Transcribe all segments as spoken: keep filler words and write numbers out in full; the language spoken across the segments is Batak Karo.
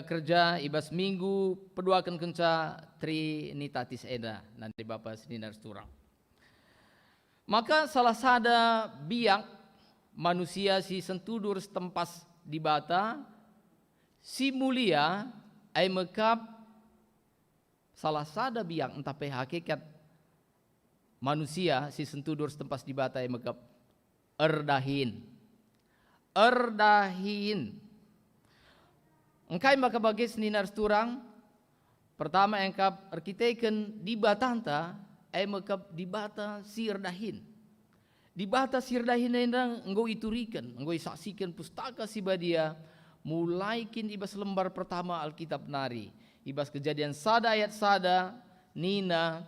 kerja i bas minggu peduaken kenca Trinitatis enda, nande Bapa senina ras turang. Maka salah sada biak manusia si sentudur setempas Dibata, si mulia, ai mekap salah sada biak ntah pe hakikat manusia si sentudur setempas Dibata e mekap erdahin. Erdahin. Engkai maka bage senina ras turang? Pertama, engkap erkiteken Dibatanta, e mekap Dibata si erdahin. Dibata si erdahin enda enggo ituriken, enggo isaksiken Pustaka Si Badia, mulai kin i bas lembar pertama Alkitab nari. I bas Kejadian sada ayat sada nina,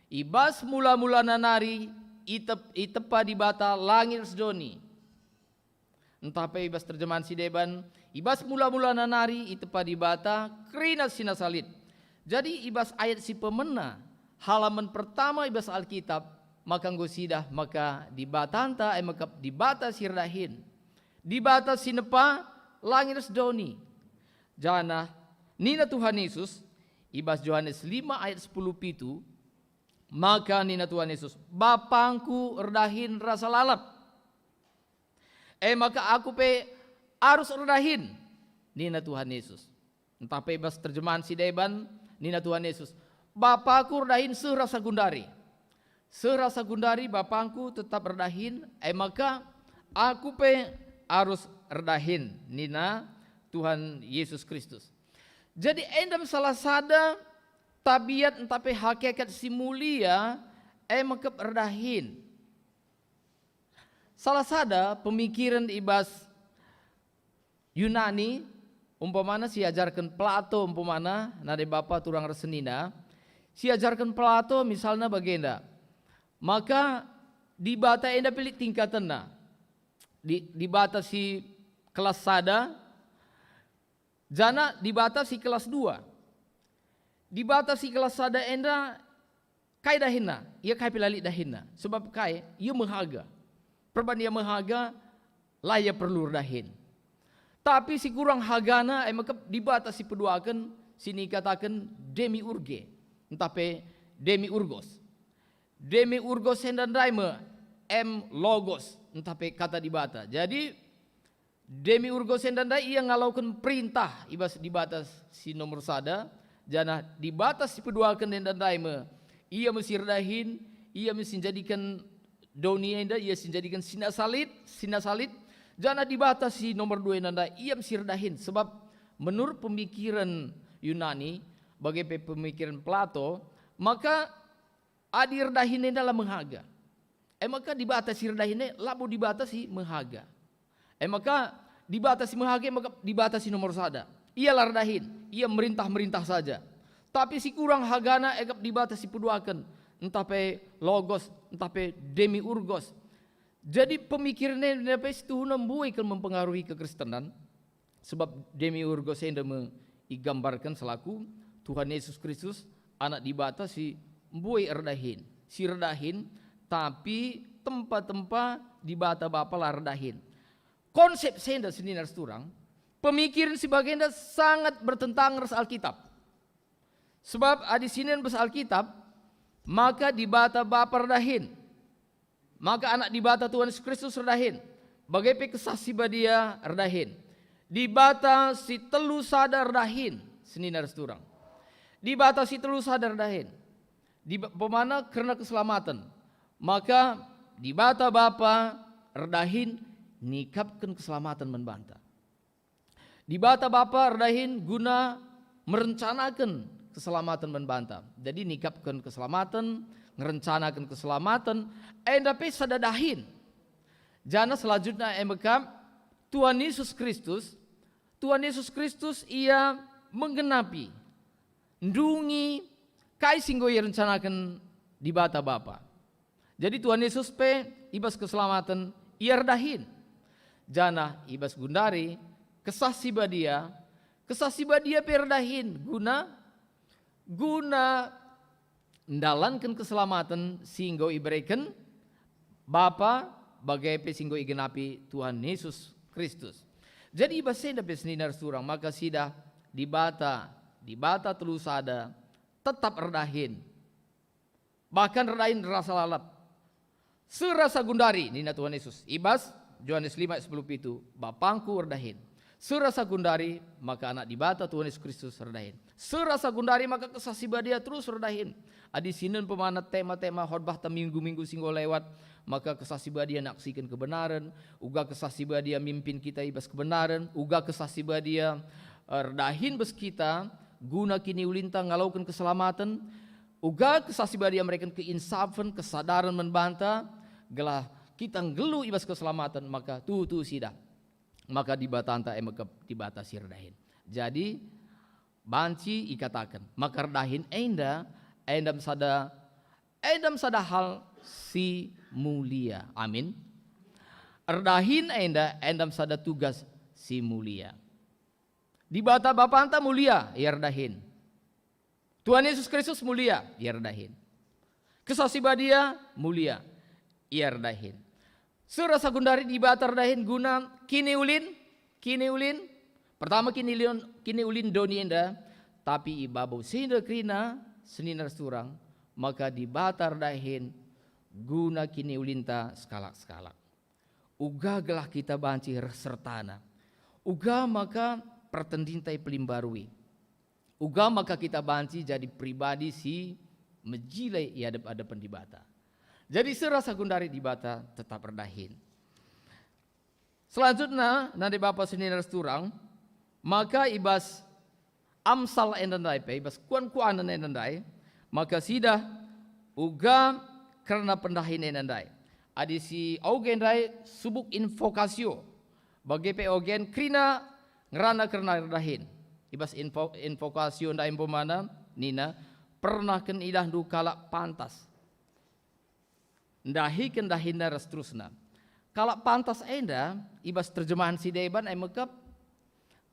"I bas mula-mulana nari itep-, itepa Dibata langit ras doni." Ntah pe i bas terjemahan si deban, "I bas mula-mulana nari itepa Dibata kerina si nasa lit." Jadi i bas ayat si pemena, halaman pertama i bas Alkitab, maka enggo sidah maka Dibatanta, e mekap Dibata si erdahin, Dibata si nepa langit ras doni. Janah nina Tuhan Yesus i bas Johanes lima ayat sepuluh pitu, maka nina Tuhan Yesus, "BapangKu erdahin rasa lalap. E maka Aku pe arus erdahin," nina Tuhan Yesus. Ntah pe bas terjemahan si deban, nina Tuhan Yesus, "BapangKu erdahin seh rasa gundari. Seh rasa gundari BapangKu tetap erdahin, e maka Aku pe arus erdahin," nina Tuhan Yesus Kristus. Jadi enda me salah sada tabiat ntah pe hakikat si mulia, e mekap erdahin. Salah sada pemikiren i bas Yunani, umpamana si ajarken Plato, umpamana, nande Bapa turang ras senina, si ajarken Plato misalna bagenda, maka Dibata enda pe lit tingkatenna. Di-, Dibata si kelas sada, janah Dibata si kelas dua. Dibata si kelas sada enda kai dahinna? Ia kai pe la lit dahinna. Sebab kai? Ia mehaga. Perban ia mehaga, la ia perlu erdahin. Tapi si kurang hagana, e maka Dibata si peduaken, si nikataken demiurge, ntah pe demiurgos. Demiurgos enda ndai me em logos, ntah pe kata Dibata. Jadi, demiurgos enda ndai ia ngaloken perintah i bas Dibata si nomor sada, janah Dibata si peduaken enda ndai me, ia me si erdahin, ia me si njadiken doni enda, ia si njadiken si nasa lit, si nasa lit, janah Dibata si nomor dua enda ndai, ia me si erdahin. Sebab menurut pemikiran Yunani, bage pe pemikiran Plato, maka adi erdahin enda la mehaga, e maka Dibata si erdahin e labo Dibata si mehaga. E maka Dibata si mehaga e maka Dibata si nomor sada. Ia la erdahin, ia merintah-merintah saja. Tapi si kurang hagana e kap Dibata si peduaken, ntah pe logos, ntah pe demiurgos. Jadi pemikiran enda pe situhuna mbue kal mempengaruhi kekristenan. Sebab demiurgos enda me igambarken selaku Tuhan Yesus Kristus, Anak Dibata si mbue erdahin, si erdahin, tapi tempa-tempa Dibata Bapa la erdahin. Konsep si enda senina ras turang, pemikiran si bagenda sangat bertentangan ras Alkitab. Sebab adi sinen bas Alkitab, maka Dibata Bapa erdahin, maka Anak Dibata Tuhan Yesus Kristus erdahin, bage pe Kesah Si Badia erdahin. Dibata si telu sada erdahin, senina ras turang. Dibata si telu sada erdahin. Di pemana kerna keselamaten, maka Dibata Bapa erdahin nikapken keselamaten man banta. Dibata Bapa erdahin guna merencanaken keselamaten man banta. Jadi nikapken keselamaten, ngerencanaken keselamaten, enda pe sada dahin. Janah selanjutna e mekap Tuhan Yesus Kristus, Tuhan Yesus Kristus ia menggenapi, ndungi kai si enggo irencanaken Dibata Bapa. Jadi Tuhan Yesus pe i bas keselamaten ia erdahin. Janah i bas gundari Kesah Si Badia, Kesah Si Badia pe erdahin guna, guna ndalanken keselamaten si enggo ibereken Bapa, bage pe si enggo igenapi Tuhan Yesus Kristus. Jadi i bas enda pe senina ras turang maka sidah Dibata, Dibata telu sada, tetap erdahin. Bahkan erdahin rasa lalap. Seh rasa gundari, nina Tuhan Yesus i bas Johanes lima ayat sepuluh pitu, "BapangKu erdahin." Seh rasa gundari, maka Anak Dibata Tuhan Yesus Kristus erdahin. Seh rasa gundari, maka Kesah Si Badia terus erdahin. Adi sinen pemana tema-tema khotbahta minggu-minggu si enggo lewat, maka Kesah Si Badia naksiken kebenaren, uga Kesah Si Badia mimpin kita i bas kebenaren, uga Kesah Si Badia, eh, erdahin bas kita guna kiniulinta ngaloken keselamaten, uga Kesah Si Badia mereken keinsafen, kesadaren man banta, gelah kita nggeluh i bas keselamaten, maka tuhu-tuhu sidah. Maka Dibatanta e mekep Dibata si erdahin. Jadi, banci ikataken maka erdahin enda, enda me sada, enda me sada hal si mulia. Amin. Erdahin enda, enda me sada tugas si mulia. Dibata Bapanta mulia, ia erdahin. Tuhan Yesus Kristus mulia, ia erdahin. Kesah Si Badia mulia, ia erdahin. Seh rasa gundari Dibata erdahin guna kiniulin, kiniulin. Pertama kiniulin, kiniulin doni enda, tapi i babo si enda kerina senina ras turang, maka Dibata erdahin guna kiniulinta sekalak-sekalak. Uga gelah kita banci reh sertana. Uga maka pertendinta ipelimbarui. Uga maka kita banci jadi pribadi si mejile i adep-adepen Dibata. Jadi seh rasa gundari Dibata tetap erdahin. Selanjutna, nande bapa senina ras turang, maka i bas Amsal enda ndai pe, i bas kuan-kuanen enda ndai, maka sidah uga kerna pendahin enda ndai. Adi si oge ndai subuk invokasio, bage pe ogen kerina ngerana kerna erdahin. I bas invo-, invokasio ndai umpamana nina, "Pernah kin idahndu kalak pantas?" Ndahiken dahinna ras terusna. Kalak pantas enda i bas terjemahan si deban e mekep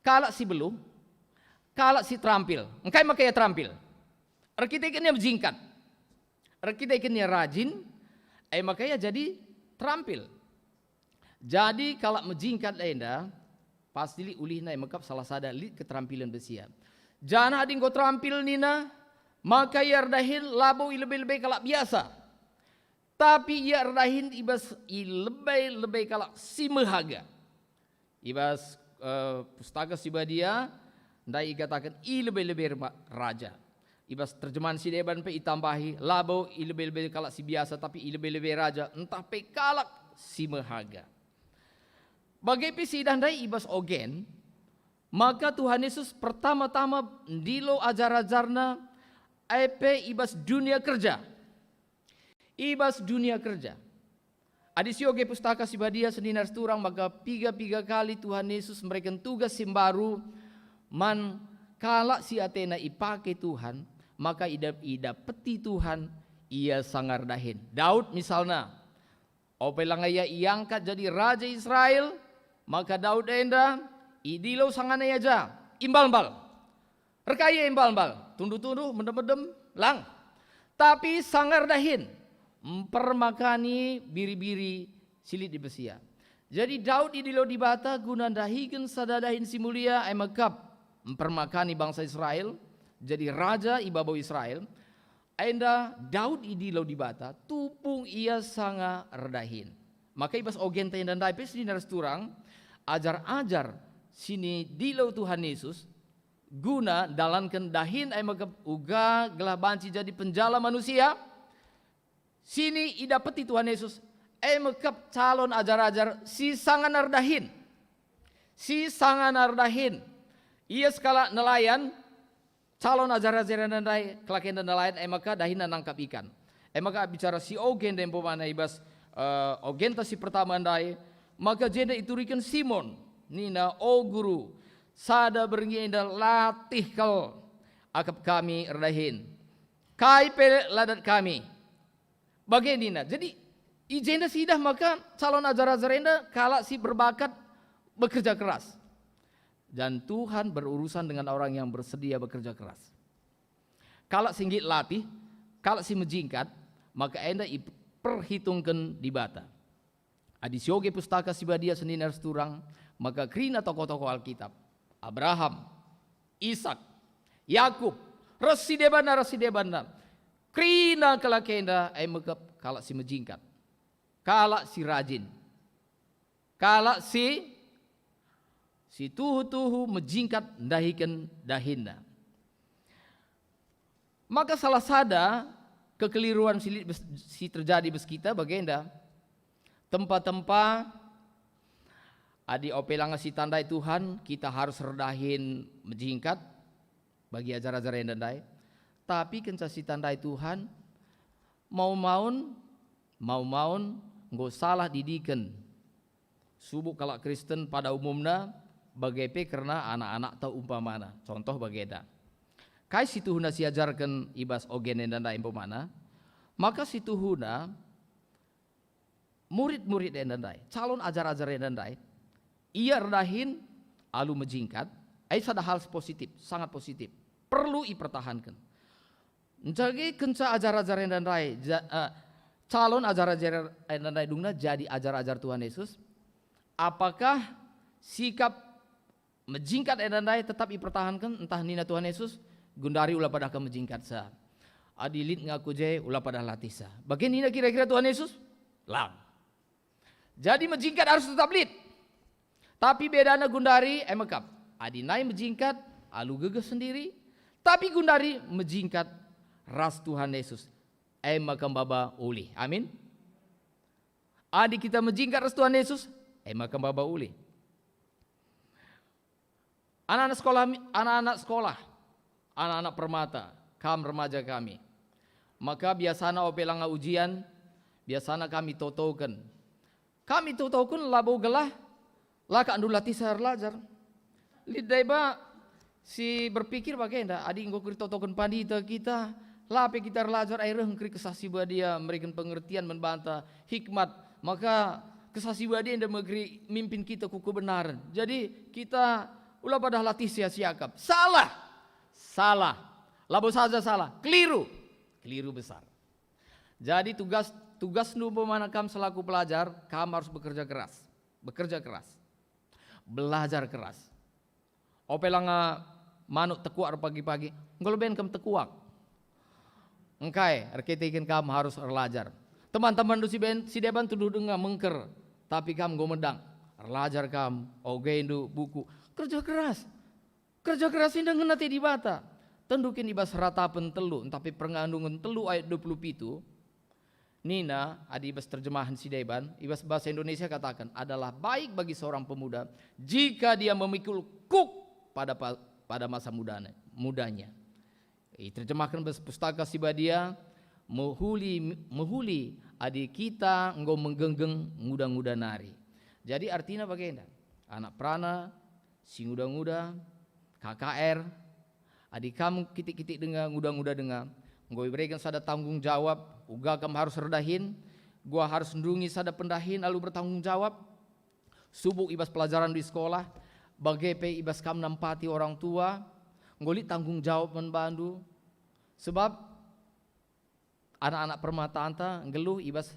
kalak si beluh, kalak si terampil. Engkai maka ia terampil? Erkiteken ia mejingkat. Erkiteken ia rajin, e maka ia jadi terampil. Jadi kalak mejingkat enda pasti lit ulihna e mekep salah sada lit keterampilen bas ia. Janah adi enggo terampil nina, maka ia erdahin labo i lebe-lebe kalak biasa, tapi ia erdahin i bas i lebe-lebe kalak si mehaga. I bas, eh, Pustaka Si Badia ndai ikataken i lebe-lebe rema-, raja. I bas terjemahan si deban pe itambahi labo i lebe-lebe kalak si biasa, tapi i lebe-lebe raja, ntah pe kalak si mehaga. Bage pe siidah ndai i bas ogen, maka Tuhan Yesus pertama-tama ndilo ajar-ajarNa, e pe i bas dunia kerja. I bas dunia kerja. Adi sioge Pustaka Si Badia senina ras turang, maka piga-piga kali Tuhan Yesus mereken tugas si mbaru man kalak si atena ipake Tuhan, maka ida-, idapeti Tuhan ia sanga erdahin. Daud misalna, ope langa ia iangkat jadi raja Israel, maka Daud enda idilo sangana ia ja, imbalmbal. Erkai ia imbalmbal, tunduh-tunduh, medem-medem, lang. Tapi sanga erdahin, mpermakani biri-biri si lit i bas ia. Jadi Daud idilo Dibata guna ndahiken sada dahin si mulia, e mekep mpermakani bangsa Israel, jadi raja i babo Israel. Enda Daud idilo Dibata, tupung ia sanga erdahin. Maka i bas ogenta enda ndai pe senina ras turang, ajar-ajar si nidilo Tuhan Yesus, guna ndalanken dahin e mekep uga gelah banci jadi penjala manusia, si nidapeti Tuhan Yesus, e mekep calon ajar-ajar si sangana erdahin. Si sangana erdahin. Ia sekalak nelayan, calon ajar-ajar enda ndai, kalak enda nelayan, e maka dahinna nangkap ikan. E maka bicara si oge ndai umpamana i bas, eh, ogenta si pertama ndai, maka jenda ituriken Simon, nina, "O Guru, sada berngi enda latih kal akap kami erdahin. Kai pe la dat kami." Bage nina. Jadi, i jenda siidah maka calon ajar-ajar enda kalak si berbakat bekerja keras. Dan Tuhan berurusan dengan orang yang bersedia bekerja keras. Kalak si nggit latih, kalak si mejingkat, maka enda iperhitungken Dibata. Adi sioge Pustaka Si Badia senina ras turang, maka kerina tokoh-tokoh Alkitab, Abraham, Isak, Yakub, ras si debanna, ras si debanna. Kerina kalak enda, e mekap kalak si mejingkat, kalak si rajin, kalak si, si tuhu-tuhu mejingkat ndahiken dahinna. Maka salah sada kekeliruan si lit bes-, si terjadi bas kita bagenda. Tempa-tempa, adi ope langa sitandai Tuhan, kita harus erdahin mejingkat bagi ajar-ajar enda ndai. Tapi kenca sitandai Tuhan, mau-maun, mau-maun enggo salah didiken. Subuk kalak Kristen pada umumna, bage pe kerna anak-anakta umpamana. Contoh bagenda. Kai si tuhuna siajarken i bas ogen enda ndai umpamana? Maka si tuhuna murid-murid enda ndai, calon ajar-ajar enda ndai, ia erdahin alu mejingkat, ai sada hal si positif, sangat positif. Perlu ipertahanken. Njage kenca ajar-ajar enda ndai, ja-, eh, calon ajar-ajar enda ndai dungna jadi ajar-ajar Tuhan Yesus, apakah sikap mejingkat enda ndai tetap ipertahanken, ntah nina Tuhan Yesus, "Gundari ula pada kam mejingkat sa. Adi lit ngaku je, ula pada latih sa." Bage nina kira-kira Tuhan Yesus? Lang. Jadi mejingkat harus tetap lit. Tapi bedana gundari, e mekap. Adi nai mejingkat, alu gegeh sendiri. Tapi gundari mejingkat ras Tuhan Yesus. E maka maba ulih. Amin. Adi kita mejingkat ras Tuhan Yesus, e maka maba ulih. Anak-anak sekolah mi-, anak-anak sekolah, anak-anak permata, kam remaja kami. Maka biasana ope langa ujian, biasana kami totoken. Kami totoken labo gelah la ka ndu latihsa erlajar. Lit deba si berpikir bagenda, adi enggo keritotoken pandita kita, la pe kita erlajar, ai reh engkeri Kesah Si Badia mereken pengertian man banta, hikmat, maka Kesah Si Badia enda mekeri mimpin kita ku kebenaran. Jadi kita ula pada latih sia-sia kap. Salah! Salah! Labo saja salah, keliru! Keliru besar. Jadi tugas, tugasndu umpamana kam selaku pelajar, kam harus bekerja keras. Bekerja keras. Belajar keras. Ope langa manuk tekuak erpagi-pagi, enggo leben kam tekuak. Engkai erkiteken kam harus erlajar. Teman-temanndu si ben-, si deban tuduh denga mengker, tapi kam enggo medang. Erlajar kam, ogendu buku. Kerja keras. Kerja keras enda ngena ate Dibata. Tendu kin i bas ratapen telu, ntah pe pengandungen telu ayat dua puluh pitu, nina, adi i bas terjemahan si deban, i bas bahasa Indonesia kataken, "Adalah baik bagi seorang pemuda jika dia memikul kuk pada pa-, pada masa mudana, mudanya." Iterjemahken bas Pustaka Si Badia, mehuli, mehuli adi kita enggo menggenggeng nguda-nguda nari. Jadi artina bagenda, anak perana, si nguda-nguda, K K R, adi kam kitik-kitik denga, nguda-nguda denga, enggo ibereken sada tanggung jawab, uga kam harus erdahin, gua harus ndungi sada pendahin alu bertanggung jawab, subuk i bas pelajaran di sekolah, bage pe i bas kam nampati orang tua, enggo lit tanggung jawab man bandu. Sebab anak-anak permatanta nggeluh i bas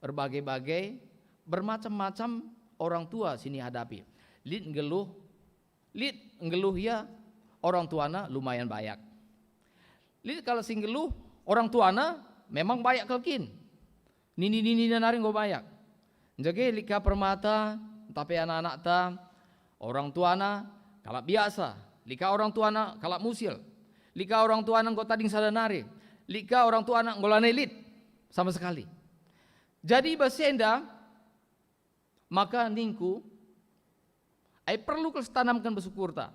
erbage-bage, bermacam-macam orang tua si nihadapi. Lit nggeluh, lit nggeluh ia orang tuana lumayan bayak. Lit kalak si nggeluh orang tuana memang bayak kal kin. Nini-ninina nari enggo bayak. Njage lit ka permata, ntah pe anak-anakta, orang tuana kalak biasa, lit ka orang tuana kalak musil, lit ka orang tuana enggo tading sada nari, lit ka orang tuana enggo lanai lit sama sekali. Jadi i bas enda maka ningku, ai perlu kal sitanamken bas ukurta.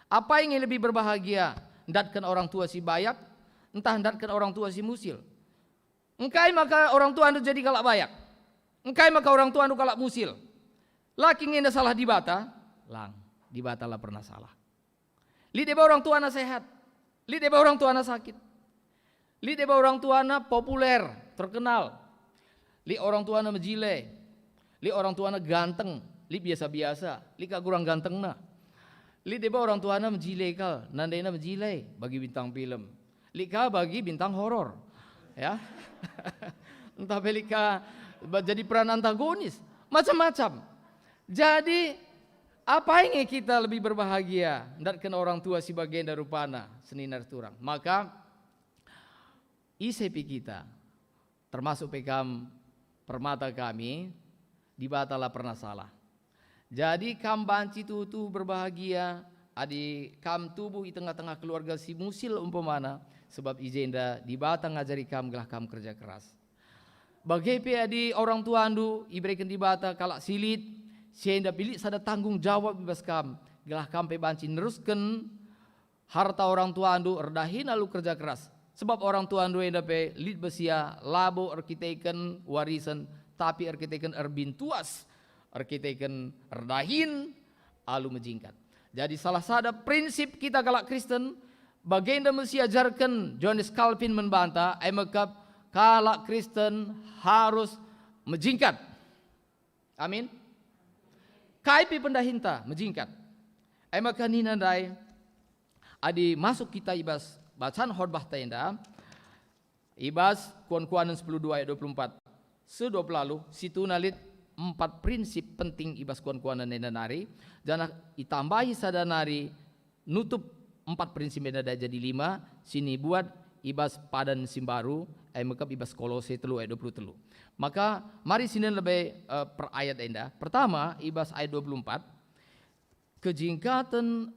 Apai nge lebih berbahagia, ndatken orang tua si bayak, ntah ndatken orang tua si musil? Engkai maka orang tuandu jadi kalak bayak? Engkai maka orang tuandu kalak musil? La kin enda salah Dibata? Lang, Dibata la pernah salah. Lit deba orang tuana sehat. Lit deba orang tuana sakit. Lit deba orang tuana populer, terkenal. Lit orang tuana mejile. Lit orang tuana ganteng. Lit biasa-biasa. Lit ka kurang gantengna. Lit deba orang tuana mejile kal, nandena mejile bagi bintang film. Lit ka bagi bintang horor. Ya. Ntah pe lit ka ba-, jadi peran antagonis. Macam-macam. Jadi, Apai nge kita lebih berbahagia ndatken orang tua si bagenda rupana, senina ras turang? Maka ise pe kita, termasuk pe kam permata kami, Dibata la pernah salah. Jadi kam banci tuhu-tuhu berbahagia adi kam tubuh i tengah-tengah keluarga si musil umpamana, sebab i jenda Dibata ngajari kam gelah kam kerja keras. Bage pe adi orang tuandu ibereken Dibata kalak si lit, si enda pe lit sada tanggung jawab i bas kam, gelah kam pe banci nerusken harta orang tuandu erdahin alu kerja keras. Sebab orang tuandu enda pe lit bas ia labo erkiteken warisen, tapi erkiteken erbintuas, erkiteken erdahin alu mejingkat. Jadi salah sada prinsip kita kalak Kristen, bagenda me si ajarken Johannes Calvin man banta, e mekap kalak Kristen harus mejingkat. Amin. Kai pe pendahinta mejingkat. E maka nina ndai, adi masuk kita i bas bacan khotbahta enda, i bas Kuan-kuanen sepuluh dua ayat dua puluh empat seh dua puluh waluh, situhuna lit empat prinsip penting i bas Kuan-kuanen enda nari, janah itambahi sada nari nutup empat prinsip enda jadi lima, si nibuat i bas padan si mbaru, e mekap i bas Kolose telu ayat dua puluh telu. Maka mari sinen lebe, eh, per ayat enda. Pertama, i bas ayat dua puluh empat, kejingkaten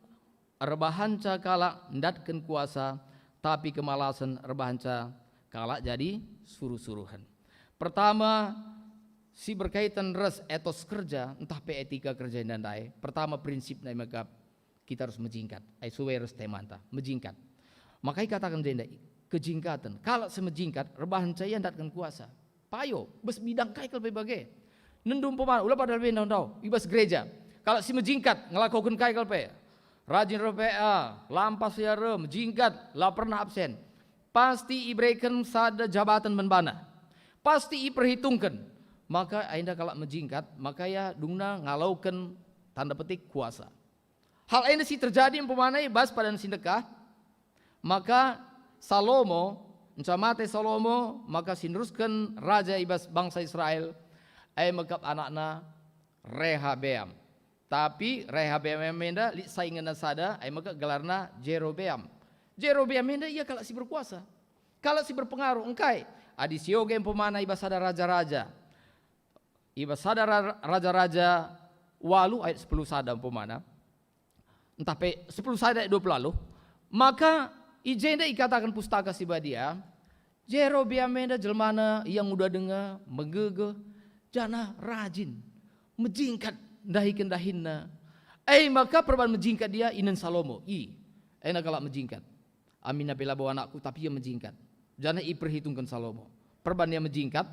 erbahanca kalak ndatken kuasa, tapi kemalasen erbahanca kalak jadi suruh-suruhen. Pertama, si berkaitan ras etos kerja, ntah pe etika kerja enda ndai. Pertama, prinsipna e mekap kita harus mejingkat. Ai sue ras temanta, mejingkat. Maka ikataken jenda, kejingkaten. Kalak si mejingkat, erbahanca ia ndatken kuasa. Payo, bas bidang kai kal pe bage. Nendum pemana, ula padahal benda ndau, i bas gereja. Kalak si mejingkat, ngelakoken kai kal pe. Rajin reh P A, lampas ia reh, mejingkat, la pernah absen. Pasti ibereken sada jabaten man bana. Pasti iperhitungken. Maka enda kalak mejingkat, maka ia dungna ngaloken tanda petik kuasa. Hal enda si terjadi umpamana i bas padan si ndekah, maka Salomo, nca mate Salomo, maka si nerusken raja i bas bangsa Israel, e mekap anakna Rehabeam. Tapi Rehabeam enda lit saingenna sada, e mekap gelarna Jerobeam. Jerobeam enda ia kalak si berkuasa, kalak si berpengaruh, engkai? Adi sioge umpamana i bas sada raja-raja, i bas sada ra-, raja-raja waluh ayat sepuluh sada umpamana, ntah pe sepuluh sada ayat dua puluh waluh, maka i jenda ikataken Pustaka Si Badia, Jerobeam enda jelmana ia nguda denga, megegeh, janah rajin, mejingkat ndahiken dahinna. E maka perban mejingkat ia inen Salomo, i, ena kalak mejingkat. Aminna pe labo anakku, tapi ia mejingkat. Janah iperhitungken Salomo. Perban ia mejingkat,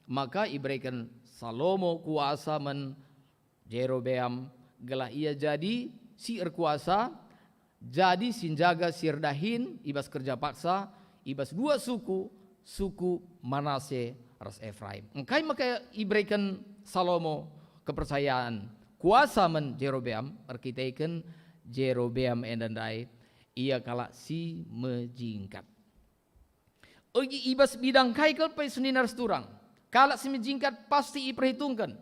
maka ibereken Salomo kuasa man Jerobeam, gelah ia jadi si erkuasa, jadi si njaga si erdahin i bas kerja paksa, i bas dua suku, suku Manase ras Efraim. Engkai maka ibereken Salomo kepercayaan kuasa man Jerobeam? Erkiteken Jerobeam enda ndai, ia kalak si mejingkat. Ogi i bas bidang kai kal pe senina ras turang, kalak si mejingkat pasti iperhitungken.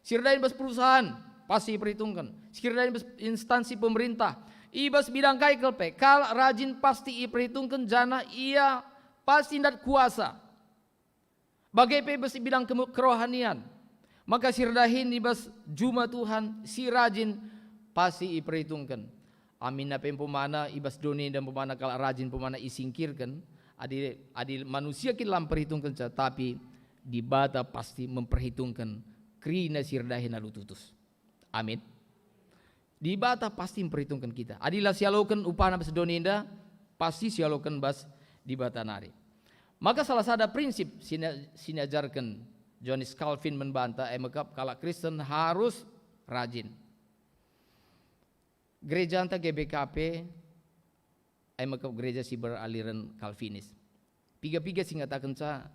Si erdahin bas perusahaan, pasti iperhitungken. Si erdahin bas instansi pemerintah, i bas bidang kai kal pe, kalak rajin pasti iperhitungken, janah ia pasti ndat kuasa. Bage pe bas i bidang kemu-, kerohanian, maka si erdahin i bas juma Tuhan, si rajin pasti iperhitungken. Aminna pe umpamana i bas doni enda umpamana kalak rajin umpamana isingkirken, adi, adi manusia kin la mperhitungkenca, tapi Dibata pasti memperhitungken kerina si erdahin alu tutus. Amin. Dibata pasti mperhitungken kita. Adi la sialoken upahna bas doni enda, pasti sialoken bas Dibata nari. Maka salah sada prinsip si na-, si niajarken Johannes Calvin man banta, e mekap kalak Kristen harus rajin. Gerejanta G B K P, e mekap gereja si beraliran Calvinis. Piga-piga si ngatakenca,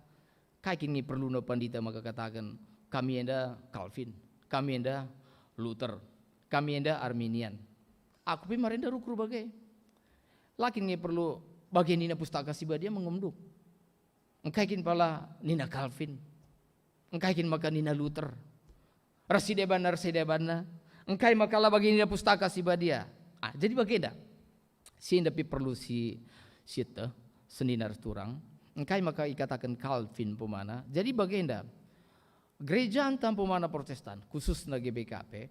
kai kin nge perluna pandita maka kataken, "Kami enda Calvin, kami enda Luther, kami enda Arminian." Aku pe marenda rukur bage. La kin nge perlu bage nina Pustaka Si Badia mengomduk. Engkai kin pala nina Calvin? Engkai kin maka nina Luther? Ras si debanna, ras si debanna. Engkai maka la bage nina Pustaka Si Badia? Ah, jadi bagenda. Si enda pe perlu si, sieteh, senina ras turang. Engkai maka ikataken Calvin umpamana? Jadi bagenda. Gerejanta umpamana Protestan, khususna G B K P,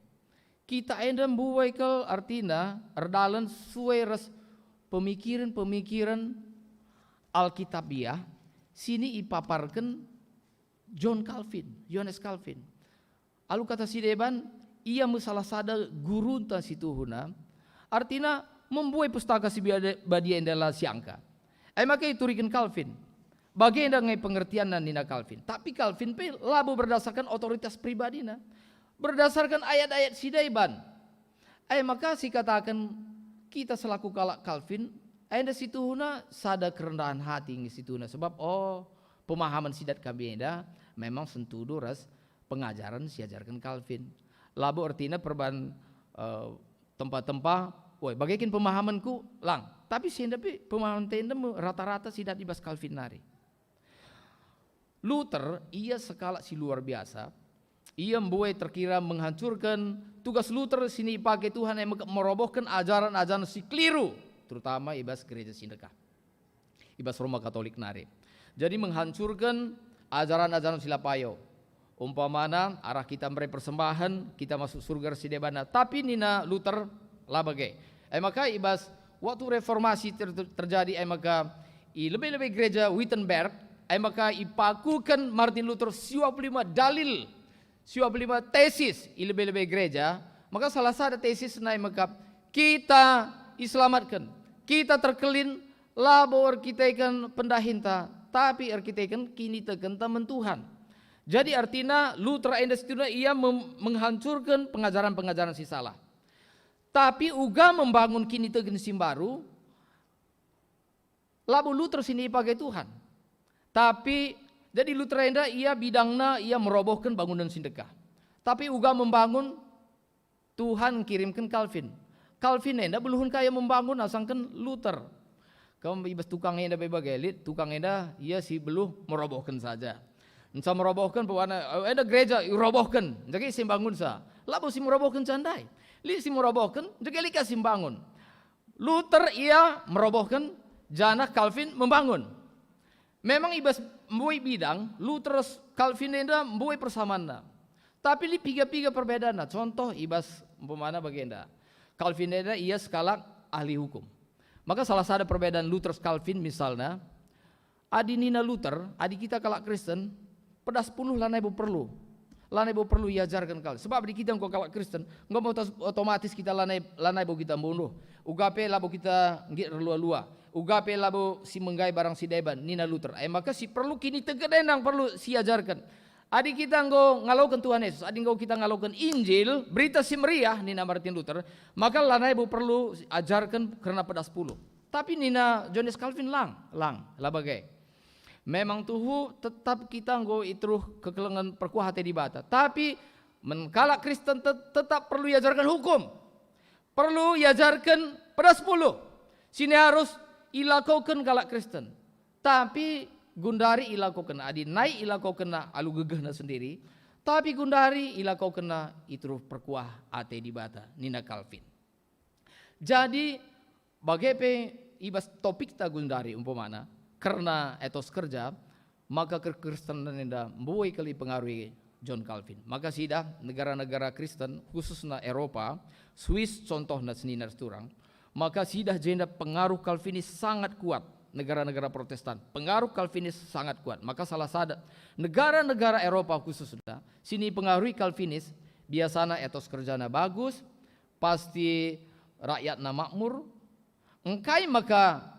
kita enda mbubai kal artina erdalen sue ras pemikiren-pemikiren Alkitabiah sini ipaparken John Calvin, Johannes Calvin. Alu kata si deban, ia me salah sada gurunta si tuhuna, artina membuai Pustaka Si Badia, Badia enda la siangka. E maka ituriken Calvin. Bagenda nge pengertianna nina Calvin. Tapi Calvin pe labo berdasarkan otoritas pribadina. Berdasarkan ayat-ayat si deban. E maka sikataken kita selaku kalak Calvin, enda si tuhuna sada kerendahan hati nge si tuhuna. Sebab, oh, pemahaman si dat kami enda memang sentudu ras pengajaren si ajarken Calvin. Labo ertina perban, eh, tempa-tempa, woi, bage kin pemahamanku, lang. Tapi si enda pe pemahaman enda me rata-rata si dat i bas Calvin nari. Luther, ia sekalak si luar biasa. Ia mbuai terkira menghancurken. Tugas Luther sini ipake Tuhan e mekep merobohken ajaran-ajaran si keliru, terutama i bas gereja si ndekah, i bas Roma Katolik nari. Jadi menghancurken ajaran-ajaran si la payo. Umpamana, arah kita mere persembahen, kita masuk surga ras si debana. Tapi nina Luther, la bage. E maka i bas waktu reformasi ter-, terjadi, e maka i lebe-lebe gereja Wittenberg, e maka ipakuken Martin Luther siwa puluh lima dalil, siwa puluh lima tesis i lebe-lebe gereja. Maka salah sada tesisna e maka kita iselamatken, kita terkelin labo erkiteken pendahinta, tapi erkiteken kinitekenta man Tuhan. Jadi artina Luther enda si tuhuna ia mem-, menghancurken pengajaren-pengajaren si salah. Tapi uga membangun kiniteken si mbaru, labo Luther sini ipake Tuhan. Tapi, jadi Luther enda ia bidangna ia merobohken bangunen si ndekah. Tapi uga membangun, Tuhan kirimken Calvin. Calvin enda beluhen kaya membangun asangken Luther. Kam i bas tukang enda pe bage, lit tukang enda ia si beluh merobohken saja. Nca merobohken pokokna, eh, enda gereja irobohken, jadi si mbangunsa. Labo si merobohken candai. Lit si merobohken, jadi lit ka si mbangun. Luther ia merobohken, janah Calvin membangun. Memang i bas mbue bidang, Luther ras Calvin enda mbue persamanna. Tapi lit piga-piga perbedaanna. Contoh i bas umpamana bagenda. Calvin enda ia sekalak ahli hukum. Maka salah sada perbedaan Luther ras Calvin misalna, adi nina Luther, adi kita kalak Kristen, pedas puluh lanai bo perlu. Lanai bo perlu iajarken kal. Sebab adi kita enggo kalak Kristen, enggo otos-, otomatis kita lanai, lanai bo kita mbunuh. Uga pe labo kita nggit erlua-lua. Uga pe labo si menggai barang si deban, nina Luther. E maka si perlu kiniteken e nang perlu siajarken. Adi kita enggo ngaloken Tuhan Yesus, adi enggo kita ngaloken Injil, Berita Si Meriah, nina Martin Luther, maka lanai bo perlu ajarken kerna pedas puluh. Tapi nina Johannes Calvin, lang, lang, la bage. Memang tuhu tetap kita enggo i teruh kekelengen perkuah ate Dibata. Tapi men kalak Kristen tet-, tetap perlu iajarken hukum. Perlu iajarken pedas puluh. Sini arus ilakoken kalak Kristen. Tapi gundari ilakoken, adi nai ilakokenna alu gegehna sendiri, tapi gundari ilakokenna i teruh perkuah ate Dibata, nina Calvin. Jadi, bage pe i bas topikta gundari umpamana, kerna etos kerja, maka kekristenan enda mbue kal ipengaruhi John Calvin. Maka sidah negara-negara Kristen, khususna Eropa, Swiss contohna senina ras turang, maka sidah jenda pengaruh Calvinis sangat kuat, negara-negara Protestan. Pengaruh Calvinis sangat kuat. Maka salah sada negara-negara Eropa khususna, sini pengaruhi Calvinis, biasana etos kerjana bagus, pasti rakyatna makmur. Engkai maka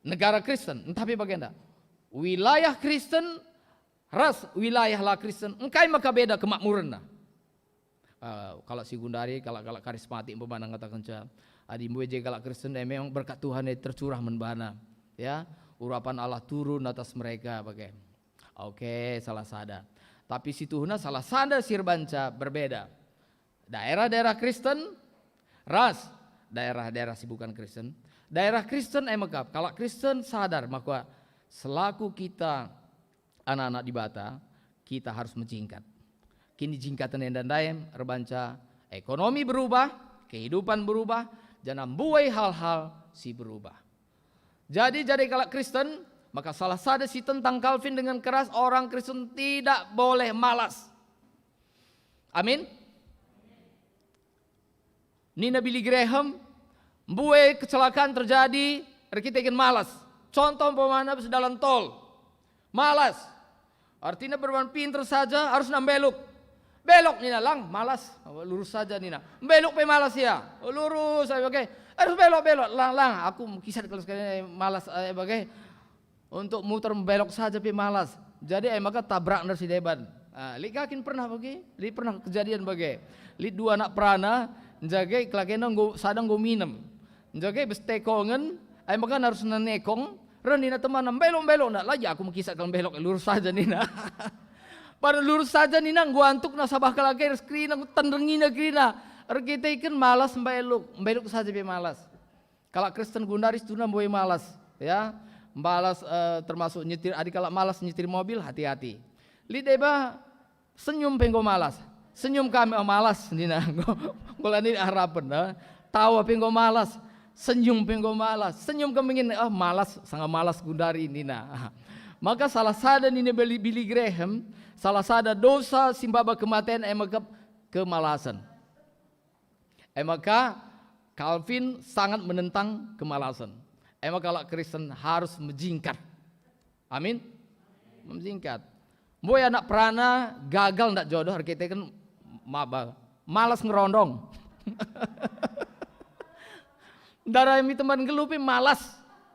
negara Kristen, ntah pe bagenda, wilayah Kristen ras wilayah la Kristen, engkai maka beda kemakmurenna? Eh, kalak si gundari, kalak-kalak karismatik umpamana ngatakenca, adi mbue je kalak Kristen, eh, memang berkat Tuhan, eh, tercurah man bana. Ya, urapan Allah turun atas mereka, bage. Oke, salah sada. Tapi situhuna salah sada si erbanca berbeda. Daerah-daerah Kristen ras daerah-daerah si bukan Kristen. Daerah Kristen e mekap, kalak Kristen sadar maka selaku kita anak-anak Dibata, kita harus mejingkat. Kinijingkaten enda ndai erbanca Ekonomi berubah, kehidupan berubah, janah mbue hal-hal si berubah. Jadi, jadi kalak Kristen, maka salah sada si tentang Calvin dengan keras, orang Kristen tidak boleh malas. Amin. Nina Billy Graham, mbue kecelakaan terjadi erkiteken malas. Contoh umpamana bas dalan tol. Malas. Artina berban pinter saja harus nambelok. Belok nina lang, malas. Lurus saja nina. Belok pe malas ya. Lurus, ai bage. Harus belok, belok. Lang, lang. Aku kisah kalau sekali malas, ai bage. Untuk muter belok saja pe malas. Jadi ai maka tabrak ndai si deban. Ah, lit ka kin pernah bage? Lit pernah kejadian bage. Lit dua anak perana, njage kelakena enggo sada enggo minem. Njage bas tekongen, ai maka harus nenekong, reh nina temanna, "Mbelok, mbelok ndak." "Lah, ya aku mekisah kal mbelok, lurus saja," nina. Pada lurus saja nina, enggo antukna sabah kelake ras kerina, enggo tenrengina kerina. Erkiteken malas mbelok, mbelok saja pe malas. Kalak Kristen gundari situhuna mbue malas, ya. Malas, eh, termasuk nyetir, adi kalak malas nyetir mobil, hati-hati. Lit deba senyum pe enggo malas. Senyum kami, oh, malas, nina. Enggo, enggo la nina harapen, eh. Tawa pe enggo malas, senyum pe enggo malas. Senyum kami nggin, oh, malas, sanga malas gundari, nina. Maka salah sada nina Billy, Billy Graham, salah sada dosa si maba kematen e mekep kemalasen. E maka Calvin sangat menentang kemalasan. E maka kalak Kristen harus mejingkat. Amin. Mejingkat. Mbue anak perana gagal ndak jodoh erkiteken maba. Malas ngerondong. Ndarai mi teman nggeluh pe malas.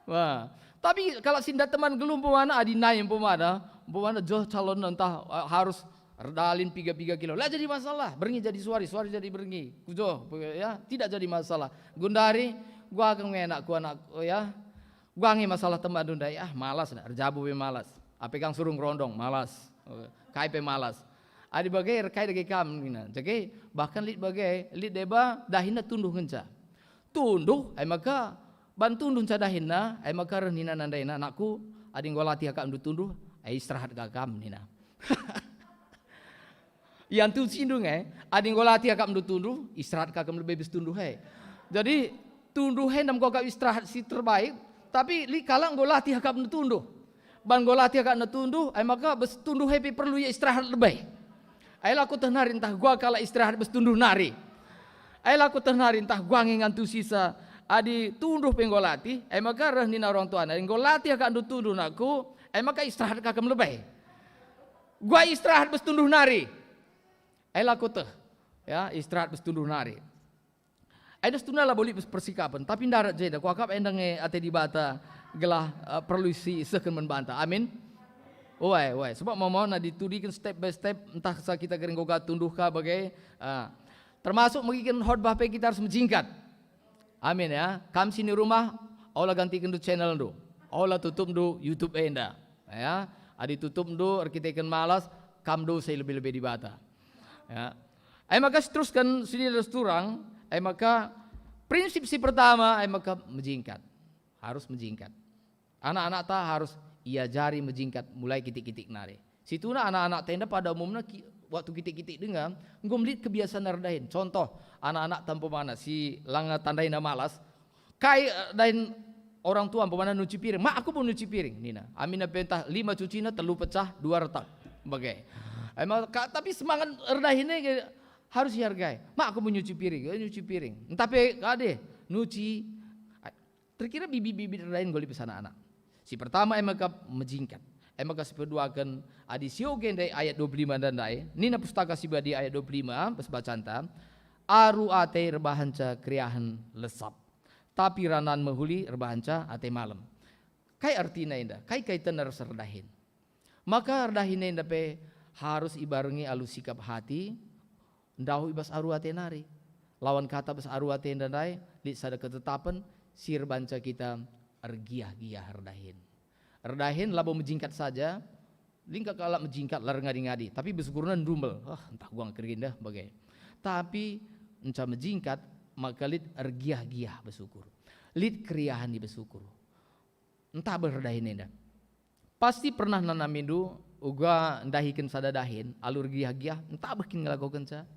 Wah. Tapi kalau si ndat teman nggeluh umpamana adi nai umpamana, umpamana joh calon entah, eh, harus erdalin piga-piga kilo. La jadi masalah, berngi jadi suari, suari jadi berngi. Kujoh, ya, tidak jadi masalah. Gundari, gua nge anakku, anak, ya. Gua nge masalah teman ndai, ah, malas, nah, erjabu pe malas. Ape kang suruh ngerondong, malas. Kai pe malas. Adi bage, erkai dage kam, nina. Jage, bahkan lit bage, lit deba, dahinna tunduh ngenca. Tunduh, ai maka, ban tunduh nca dahinna, ai maka reh nina nandaina, "Anakku, adi enggo latih akapndu tunduh, ai istirahat ka kam," nina. Iantusindu nge, adi enggo latih akapndu tunduh, istirahat ka kam lebe bas tunduh e. Jadi, tunduh e ndai enggo akap istirahat si terbaik, tapi lit kalak enggo latih akapna tunduh. Ban enggo latih akapna tunduh, ai maka bas tunduh e pe perlu ia istirahat lebe. Ai la kueteh nari ntah gua kalak istirahat bas tunduh nari. Ai la kueteh nari ntah gua nge ngantusisa. Adi tunduh pe enggo latih, ai maka reh nina orang tuana, "Enggo latih akapndu tunduh, nakku, ai maka istirahat ka kam lebe." Gua istirahat bas tunduh nari. Ai la kueteh, ya, istirahat bas tunduh nari. Enda situhuna labo lit bas persikapen, tapi ndarat jenda, kuakap enda nge ate Dibata gelah, eh, perlu si isehken man banta. Amin. Uai, uai. Sebab mau-mau na ditudiken step by step, ntah sa kita gering goga tunduh ka bage, ah, termasuk megiken khotbah pe kita harus mejingkat. Amin ya. Kam sini rumah, ola gantikenndu channelndu. Ola tutupndu YouTube enda. Ya, adi tutupndu erkiteken malas, kam dosa i lebe-lebe Dibata. Ya. Ai maka seterusken sini ras turang, ai maka prinsip si pertama, ai maka mejingkat. Harus mejingkat. Anak-anakta harus iajari mejingkat mulai kitik-kitik nari. Situhuna anak-anakta enda pada umumna ki-, waktu kitik-kitik denga, enggo lit kebiasaan erdahin. Contoh, anak-anakta umpamana si langa tandaina malas, kai, eh, dahin orang tua umpamana nuci piring, "Mak, aku bo nuci piring," nina. Aminna pe ntah lima cucina, telu pecah, dua retak. Bage. Ai maka, tapi semangat erdahin e harus ihargai. "Mak, aku bo nyuci piring," eh, nyuci piring. Ntah pe kade, nuci. Terkira bibit-bibit erdahin nggo lit bas anak-anak. Si pertama, e maka mejingkat. E maka si peduaken, adi sioge ndai ayat dua puluh lima ndai, nina Pustaka Si Badia ayat dua puluh lima, bas bacanta, "Aru ate erbahanca keriahen lesap, tapi ranan mehuli erbahanca ate malem." Kai artina enda? Kai kaitenna ras erdahin? Maka erdahin enda pe harus ibarengi alu sikap hati, ndauh i bas aru ate nari. Lawan kata bas aru ate enda ndai, lit sada ketetapen si erbahanca kita ergiah-giah erdahin. Erdahin labo mejingkat saja, lit ka kalak mejingkat la erngadi-ngadi, tapi bas ukurna ndumbel, "Ah, ntah gua nge kergin dah," bage. Tapi nca mejingkat, maka lit ergiah-giah bas ukur. Lit keriahen i bas ukur. Ntah beh erdahin enda. Pasti pernah nanamindu uga ndahiken sada dahin, alu ergiah-giah, ntah beh kin ngelakokenca.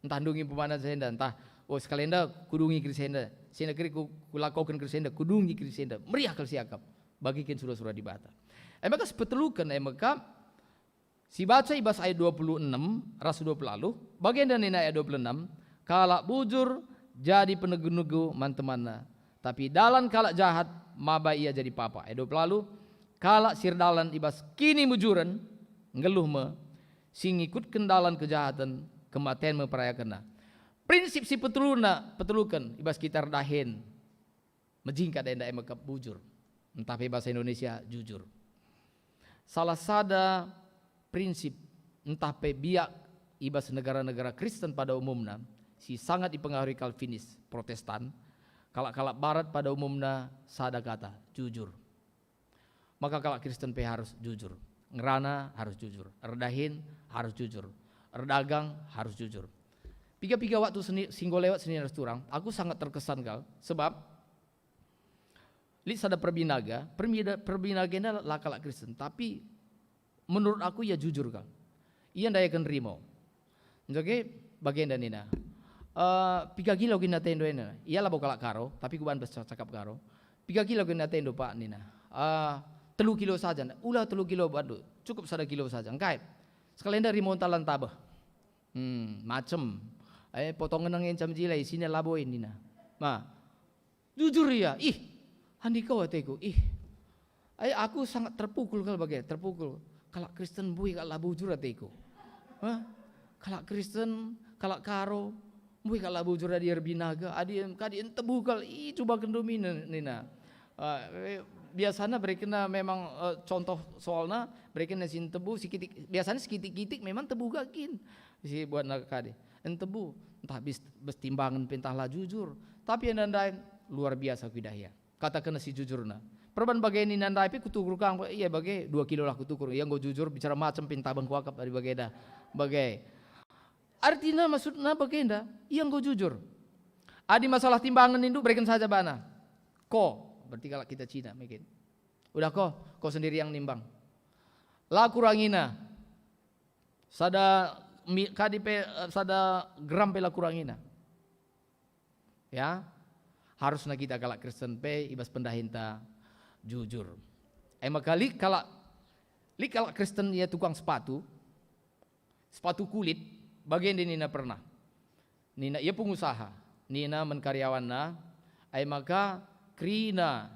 Ntah ndungi umpamana si enda, ntah, oh, sekalenda kudungi kerina si enda, si enda keri ku-, kulakoken kerina si enda, kudungi kerina si enda. Meriah kal siakap, bagi kin sura-sura Dibata. E maka sipeteluken, e maka sibaca i bas ayat dua puluh enem ras dua puluh alu, bagenda nina ayat dua puluh enem, "Kalak bujur jadi penegu-negu man temanna, tapi dalan kalak jahat maba ia jadi papa." Ayat dua puluh alu, "Kalak si erdalan i bas kinimujuren nggeluh me, si ngikutken dalan kejahaten, kematen me perayakenna." Prinsip si peteluna, peteluken i bas kita erdahin mejingkat enda, e maka bujur. Ntah pe bahasa Indonesia, jujur. Salah sada prinsip ntah pe biak i bas negara-negara Kristen pada umumna si sangat ipengaruhi Kalvinis, Protestan, kalak-kalak Barat pada umumna, sada kata, jujur. Maka kalak Kristen pe harus jujur. Ngerana harus jujur. Erdahin harus jujur. Erdagang harus jujur. Piga-piga waktu seni-, si enggo lewat senina ras turang, aku sangat terkesan kal, sebab lit sada perbinaga, perbina-, perbinaga enda la kalak Kristen, tapi menurut aku ia jujur kal. Ia ndayaken rimau. Jadi bagenda nina, "Eh, piga kilo kin atendu enda?" Ia labo kalak Karo, tapi kubahan bas cakap Karo. "Piga kilo kin atendu, Pak?" nina. "Eh, telu kilo saja." "Ula telu kilo bandu, cukup sada kilo saja." Engkai? Sekalenda rimau ntalan tabeh. Hmm, macem. Eh, potongen ngenca mejile, isina labo e nina. Ma, jujur ia, ih, andiko ateku, ih. Ai, aku sangat terpukul kal bage, terpukul. Kalak Kristen mbue kal la bujur ateku. Hah? Kalak Kristen, kalak Karo, mbue kal la bujur adi erbinaga, adi em-, kadi entebu kal, ih, cubaken dumi ne-, nina. Eh, biasana berekenna memang, eh, contoh soalna, berekenna si entebu, sikitik, biasana sikitik-kitik memang tebu gagin. Si buatna kadi. Entebu, ntah bis-, bes timbangen pe ntah la jujur. Tapi enda ndai luar biasa kuidah ia. Katakenna si jujurna. Perban bage nina ndai pe kutukur kang, ia bage dua kilo lah kutukur. Ia enggo jujur, bicara macem pe ntabeng kuakap adi bagenda. Bage. Artina maksudna bagenda, ia enggo jujur. Adi masalah timbangen nindu, bereken saja bana. Ko, berarti kalak kita Cina mungkin. Udah ko, ko sendiri yang nimbang. La kurangina. Sada mi-, kadi pe, eh, sada gram pe la kurangina. Ya, harusna kita kalak Kristen pe i bas pendahinta jujur. E maka lit kalak, lit kalak Kristen ia tukang sepatu, sepatu kulit, bagenda nina pernah. Nina ia pengusaha, nina man karyawanna, e maka kerina,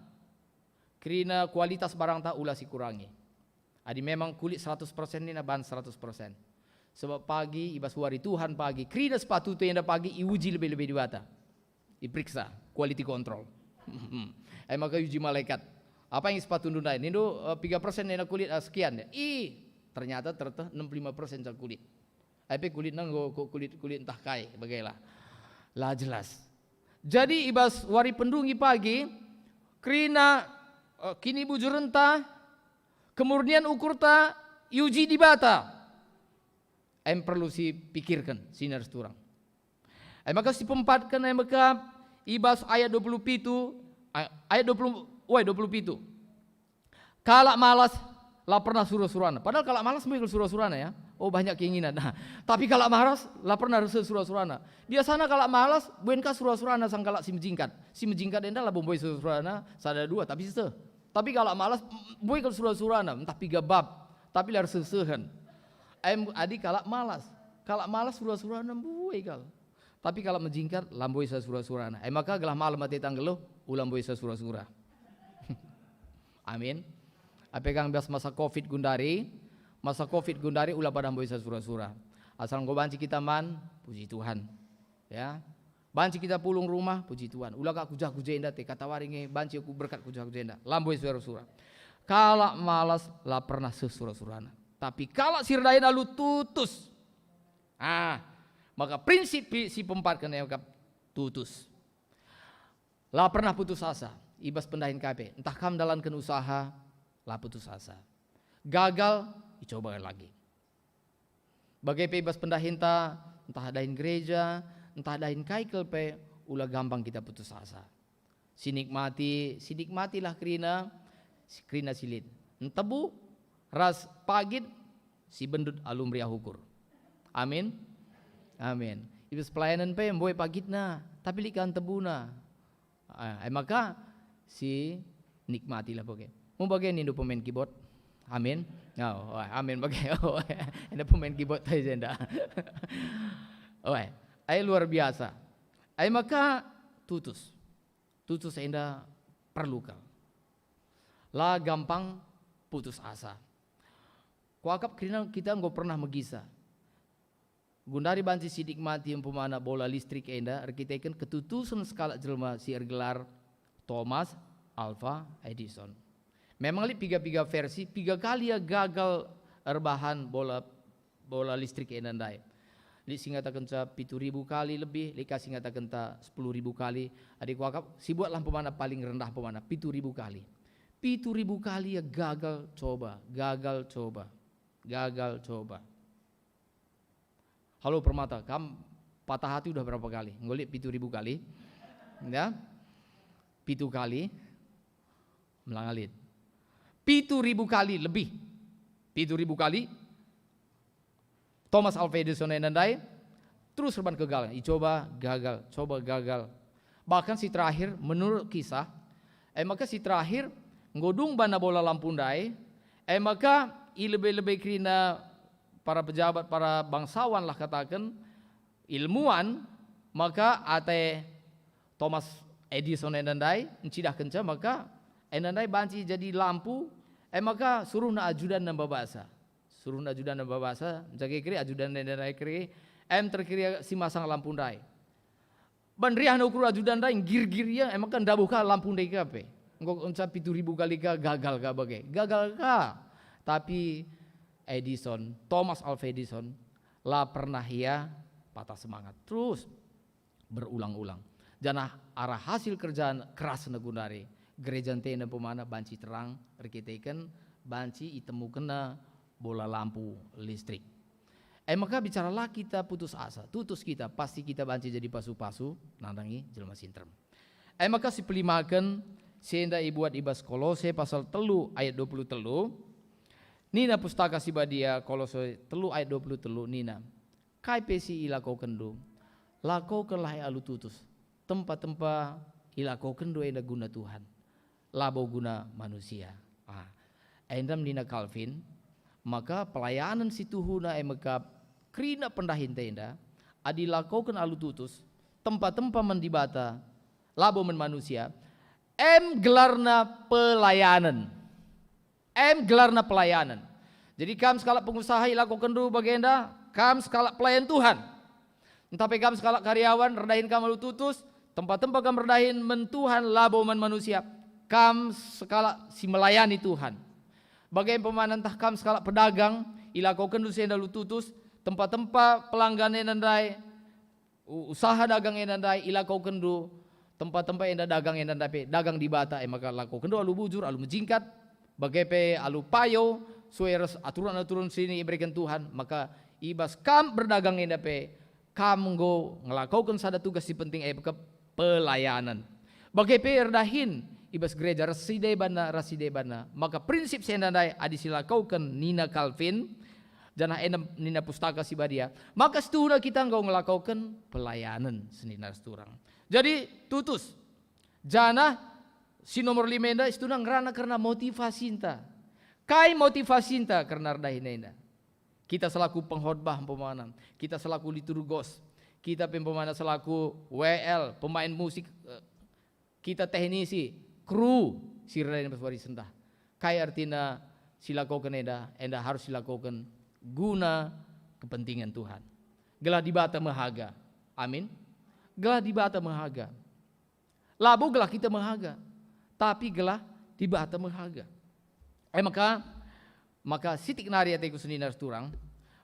kerina kualitas barangta ula sikurangi. Adi memang kulit seratus persen nina, ban seratus persen. Sebab pagi, i bas wari Tuhan pagi, kerina sepatu tu enda pagi iuji lebe-lebe Dibata. Iperiksa, quality control. E maka iuji malaikat. "Apa yang sepatundu ndai?" Nindu, "Eh, piga persen nina kulit, ah, sekian." Ih, ternyata terteh enam puluh lima persen kal kulit. Ai pe kulitna enggo ku-, kulit-kulit ntah kai, bagailah. La jelas. Jadi i bas wari pendungi pagi, kerina, eh, kinibujurenta, kemurnian ukurta, iuji Dibata. Em perlu sipikirken, senina ras turang. E maka sipempatken, e maka i bas ayat dua puluh pitu, ay-, ayat dua puluh, woi, dua puluh pitu. Kalak malas la pernah sura-surana. Padahal kalak malas mbue kal sura-surana, ya. Oh, banyak keinginan. Nah, tapi kalak malas la pernah reh sura-surana. Biasana kalak malas mbuen ka sura-surana sang kalak si mejingkat. Si mejingkat enda labo mbue sura-surana sada dua, tapi seh. Tapi kalak malas, m-, mbue kal sura-surana, ntah piga bab, tapi la erseh-sehen. Em, adi kalak malas. Kalak malas sura-surana mbue kal. Tapi kalak mejingkat la mbue sura-surana. E maka gelah malem ateta nggeluh, ula mbue sura-sura. Amin. Ape kang bas masa covid gundari, masa covid gundari ula padah mbue sura-sura. Asal enggo banci kita man, puji Tuhan. Ya. Banci kita pulung rumah, puji Tuhan. Ula ka kujah-kujah enda te, katawari nge banci aku berkat kujah-kujah enda. La mbue sura-sura. Kalak malas la pernah seh sura-surana. Tapi kalak si erdahin alu tutus. Ah, maka prinsip pi-, si pempatken e maka tutus. La pernah putus asa, i bas pendahin ka pe. Ntah kam ndalanken usaha, la putus asa. Gagal, icoba lagi. Bage pe i bas pendahinta, ntah dahin gereja, ntah dahin kai kal pe, ula gampang kita putus asa. Sinikmati, sinikmatilah kerina, si-, kerina si lit. Ntebu ras pagit, sibendut alu meriah ukur. Amin. Amin. I bas pelayanen pe mbue pagitna, tapi lit ka entebuna. Ah, e maka si nikmatilah bage. Mun bage nindu pemain keyboard. Amin. Oh, oh, amin bage. Oh, enda pemain keyboard tadi enda. Oh, eh, luar biasa. E maka tutus. Tutus enda perlu kal. La gampang putus asa. Kuakap kerina kita enggo pernah megisa. Gundari banci sinikmati umpamana bola listrik enda erkiteken ketutusen sekalak jelma si ergelar Thomas Alva Edison. Memang lit piga-piga versi, piga kali ia gagal erbahan bola, bola listrik enda ndai. Lit si ngatakenca pitu ribu kali lebih, lit ka si ngatakenca sepuluh ribu kali. Adi kuakap, sibuatlah umpamana paling rendah umpamana pitu ribu kali. Pitu ribu kali ia gagal coba, gagal coba, gagal coba. Halo Permata, kam patah hati udah berapa kali? Enggo lit pitu ribu kali? Ya? Pitu kali? Melanga lit. Pitu ribu kali lebih. Pitu ribu kali. Thomas Alva Edison enda ndai terus erban kegagalan. Icoba, gagal. Coba, gagal. Bahkan si terakhir, menurut kisah, e maka si terakhir, enggo dung bana bola lampu ndai, e maka i lebe-lebe kerina para pejabat, para bangsawan lah kataken, ilmuwan, maka ate Thomas Edison enda ndai ncidahkenca maka enda ndai banci jadi lampu, e maka suruhna ajudanna mbabasa. Suruhna ajudanna mbabasa, nca keri ajudanna enda ndai keri, em terkeri si masang lampu ndai. Ban riahna ukur ajudan ndai, nggirgir ia, e maka ndabuh ka lampu ndai ka pe. Enggo nca pitu ribu kali ka gagal ka bage. Gagal ka. Tapi Edison, Thomas Alva Edison, la pernah ia patah semangat. Terus berulang-ulang. Janah arah hasil kerja kerasna gundari, gereja ntena umpamana banci terang erkiteken banci itemukenna bola lampu listrik. E maka bicara la kita putus asa, tutus kita, pasti kita banci jadi pasu-pasu nandangi jelma si nterem. E maka sipelimaken si enda ibuat i bas Kolose pasal telu ayat dua puluh telu, nina Pustaka Si Badia, Kolose telu ayat dua puluh telu nina, "Kai pe si ilakokenndu, lakokenlah e alu tutus. Tempa-tempa ilakokenndu enda guna Tuhan, labo guna manusia." Ah, enda nina Calvin, maka pelayanen si tuhuna e mekap kerina pendahinta enda, adi lakoken alu tutus, tempa-tempa man Dibata, labo man manusia, em gelarna pelayanen. Em gelarna pelayanen. Jadi kam sekalak pengusaha ilakokenndu bagenda, kam sekalak pelayan Tuhan. Ntah pe kam sekalak karyawan, erdahin kam alu tutus, tempa-tempa kam erdahin man Tuhan, labo man manusia. Kam sekalak si melayani Tuhan. Bage umpamana ntah kam sekalak pedagang, ilakokenndu si enda alu tutus, tempa-tempa pelanggan enda ndai, u-, usaha dagang enda ndai ilakokenndu, tempa-tempa enda dagang enda ndai pe, dagang Dibata, e maka lakokenndu alu bujur, alu mejingkat, bage pe alu payo, sue ras aturen-aturen si ibereken Tuhan, maka i bas kam berdagang enda pe, kam enggo ngelakoken sada tugas si penting, e maka pelayanen. Bage pe erdahin i bas gereja ras si debanna, ras si debanna, maka prinsip si enda ndai adi silakoken nina Calvin, janah enda nina Pustaka Si Badia, maka situhuna kita enggo ngelakoken pelayanen senina ras turang. Jadi tutus, janah si nomor lima enda situhuna ngerana kerna motivasinta. Kai motivasinta kerna erdahin enda? Kita selaku pengkhotbah umpamana, kita selaku liturgos, kita pe umpamana selaku W L, pemain musik, eh, kita teknisi, kru si erdahin bas wari sendah. Kai ertina silakoken enda? Enda harus silakoken guna kepentingan Tuhan. Gelah Dibata mehaga. Amin. Gelah Dibata mehaga. Labo gelah kita mehaga, tapi gelah Dibata mehaga. E maka, maka sitik nari ateku senina ras turang,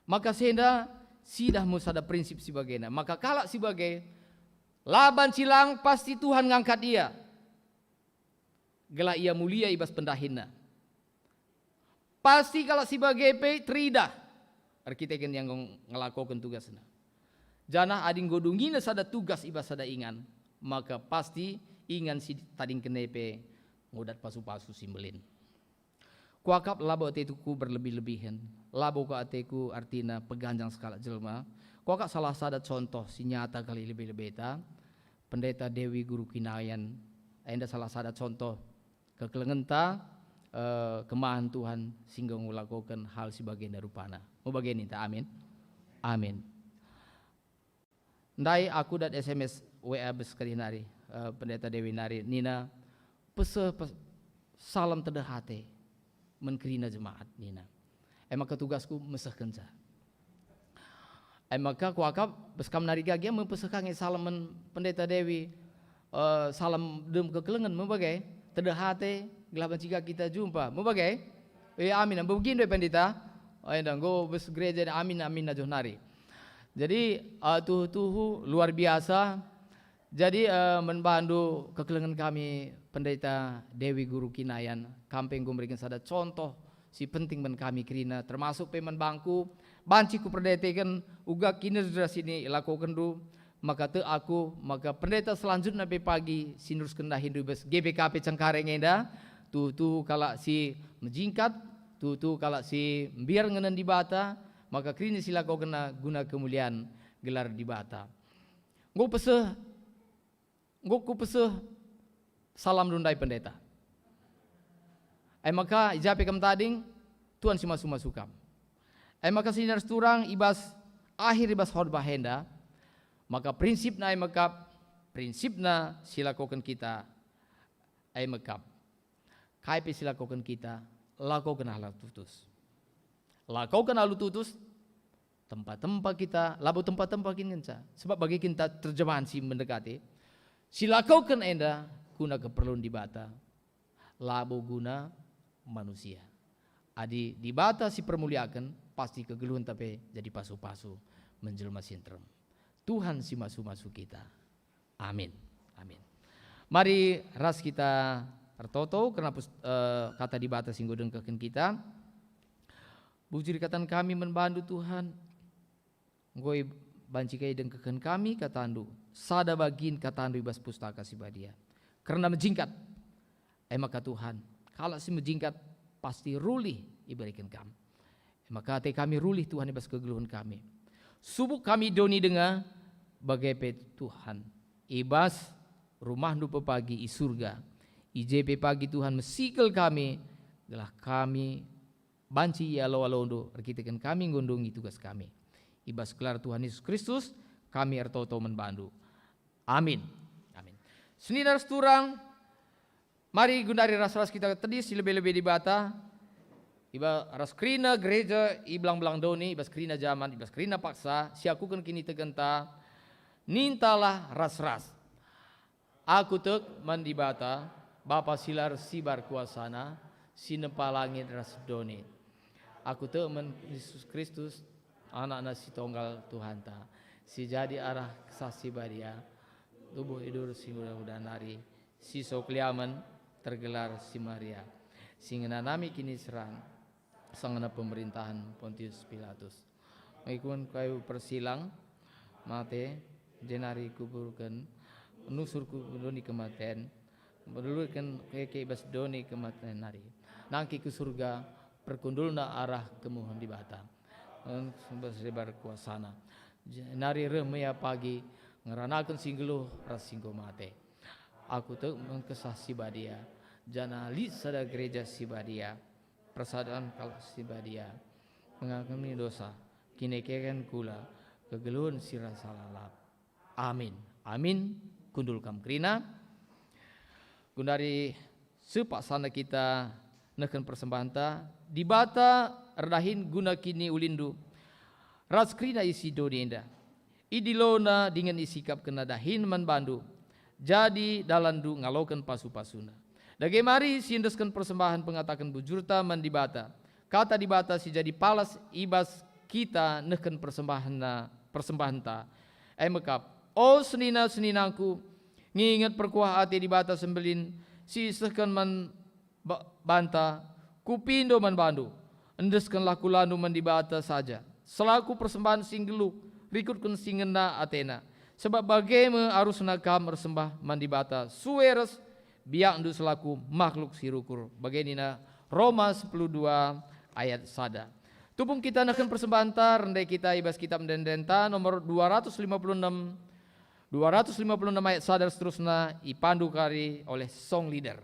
maka senda sidah me sada prinsip si bagena. Maka kalak si bage, la banci lang pasti Tuhan ngangkat ia, gelah ia mulia i bas pendahinna. Pasti kalak si bage pe teridah erkiteken ia enggo ngelakoken tugasna. Janah adi enggo dungina sada tugas i bas sada ingan, maka pasti ingan si tadingken e pe ngudat pasu-pasu si mbelin. Kuakap labo ateku berlebih-lebihen, labo ka ateku ertina peganjang sekalak jelma, Kuakap salah sada contoh si nyata kal i lebe-lebeta, Pendeta Dewi Guru Kinayan, enda salah sada contoh kekelengenta, eh, kemahen Tuhan si enggo ngelakoken hal si bagenda rupana. Mubage ninta, amin. Amin. Ndai aku dat S M S, W A bas kerina nari, eh, Pendeta Dewi nari nina, "Peseh pes-, salam tedeh ate man kerina jemaat," nina. E maka tugasku mesehkenca. E maka kuakap bas kam nari gagi mepeseh ka nge salam man Pendeta Dewi, eh, salam dem kekelengen, mubage, tedeh ate, gelah banci ka kita jumpa, mubage. Eh, amin. Begindo, Pendeta. Oh, enda, enggo bas gereja, amin, amin, ajoh nari. Jadi, eh, tuhu-tuhu luar biasa. Jadi, eh, man bandu kekelengen kami Pendeta Dewi Guru Kinayan, kam pe enggo mereken sada contoh si penting man kami kerina, termasuk pe man bangku, banci kuperdeteken uga kinerja si ni ilakokenndu, maka tek aku, maka pendeta selanjutna pe pagi si nerusken dahinndu i bas G B K P Cengkareng enda, tuhu-tuhu kalak si mejingkat, tuhu-tuhu kalak si mbiar ngenen Dibata, maka kerina si lakokenna guna kemulian gelar Dibata. Enggo peseh, enggo kupeseh salamndu ndai, Pendeta. E maka i ja pe kam tading, Tuhan si masu-masu kam. E maka senina ras turang i bas akhir i bas khotbah enda, maka prinsipna e mekap, prinsipna si lakoken kita e mekap. Kai pe si lakoken kita, lakoken alu tutus. Lakoken alu tutus, tempa-tempa kita, labo tempa-tempa kin ngenca. Sebab bage kin ta terjemahan si mendekati, si lakoken enda guna keperlun Dibata, labo guna manusia. Adi Dibata si permuliaken, pasti kegeluhenta pe jadi pasu-pasu menjelma si nterem. Tuhan si masu-masu kita. Amin. Amin. Mari ras kita ertoto kerna pus-, eh, kata Dibata si enggo dengkehken kita. Bujur kataken kami man bandu, Tuhan. Enggo i-, banci ka idengkehken kami katandu. Sada bagin katandu i bas Pustaka Si Badia. Kerna mejingkat. E maka Tuhan, kalak si mejingkat pasti rulih ibereken Kam. E maka ate kami rulih, Tuhan, i bas kegeluhen kami. Subuk kami doni denga, bage pe, Tuhan, i bas rumahNdu pepagi i Surga. I je pe pagi, Tuhan, mesikel kami, gelah kami banci ialo-aloNdu erkiteken kami nggo ndungi tugas kami. I bas gelar Tuhan Yesus Kristus, kami ertoto man baNdu. Amin. Amin. Senina ras turang, mari gundari ras-ras kita tedis si lebe-lebe Dibata, i bas ras kerina gereja i belang-belang doni, i bas kerina jaman, i bas kerina paksa, siakuken kinitekenta, nintalah ras-ras. Aku tek man Dibata, Bapa si la ersibar kuasaNa, si nempa langit ras doni. Aku tek man Yesus Kristus, AnakNa si Tonggal Tuhanta, si jadi arah Kesah Si Badia, tubuh idur si mudah-mudahan nari, si sokliamen tergelar si Maria, si ngenanami kiniseran, sangana pemerintahan Pontius Pilatus. Ngikun kayu persilang, mate, jenari kuburken, nusur ku doni kematen, meluluhken keke i bas doni kematen nari. Nangkih ku Surga, perkundulna arah kemuhen Dibata. Sumber sebar kuasaNa. Jenari reh me Ia pagi, ngeranaken si nggeluh ras si enggo mate. Aku tek man Kesah Si Badia, janah lit sada gereja si badia, persadan kalak si badia, pengakemi dosa, kinekeken kula, kegeluhen si rasa lalap. Amin. Amin. Kundul kam kerina. Gundari sepak sana kita nehken persembahenta, Dibata erdahin guna kiniulinndu ras kerina isi doni enda. Idilona dingen isikapkenna dahin man bandu, jadi dalanndu ngaloken pasu-pasuna. Dage mari siendesken persembahen pengataken bujurta man Dibata. Kata Dibata si jadi palas i bas kita nehken persembahenna, persembahenta. E mekap, o senina-seninangku, nginget perkuah ate Dibata sembelin si isehken man ba-, banta, kupindo man bandu, endeskenlah kulandu man Dibata saja, selaku persembahen si nggeluh, rikutken si ngena atena. Sebab bage me arusna kam ersembah man Dibata sue ras biakndu selaku makhluk si rukur. Bage nina Roma sepuluh dua ayat sada. Tupung kita nehken persembahenta, rende kita i bas Kitab Ende-endenta nomor dua ratus lima puluh enam, dua ratus lima puluh enam ayat sada seterusna, ipandu kari oleh song leader.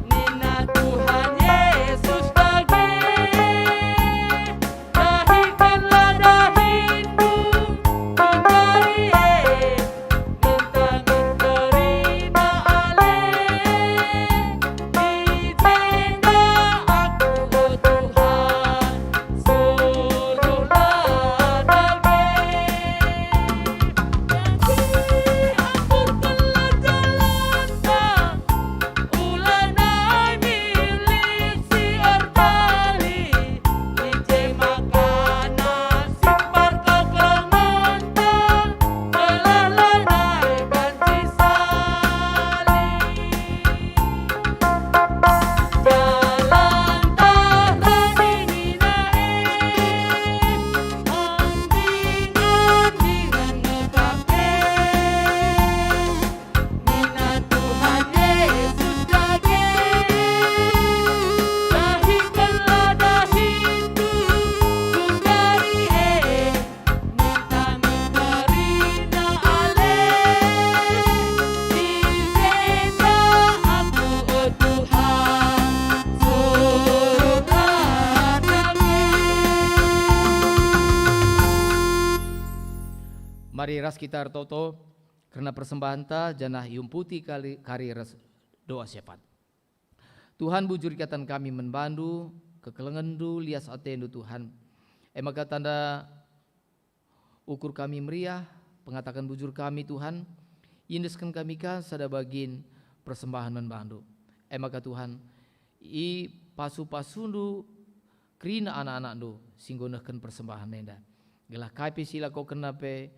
Nina Tuhan Yesus dage, dahikenlah dahindu, ku jari e, minta min kerina ale, i jenda aku, o Tuhan, suruhlah dage. Jadi aturkenlah jalanta, Ulana milik si erdahin, i je maka nasib perkekelengenta, gelah lanai banci salih. Jalanta ras nina e, anding-andingen me bage. Nina Tuhan Yesus dage, dahikenlah dahindu, ku jari e, minta min kerina ale, i jenda aku, o Tuhan, suruhlah dage. Mari ras kita ertoto. Kerna persembahenta, janah iumputi kali, kari ras doa syafaat. Tuhan, bujur ikataken kami man bandu, kekelengenndu, lias atendu, Tuhan. E maka tanda ukur kami meriah, pengataken bujur kami, Tuhan, iendesken kami ka sada bagin persembahen man bandu. E maka, Tuhan, ipasu-pasundu kerina anak-anakndu si enggo nehken persembahen enda. Gelah kai pe si ilakokenna pe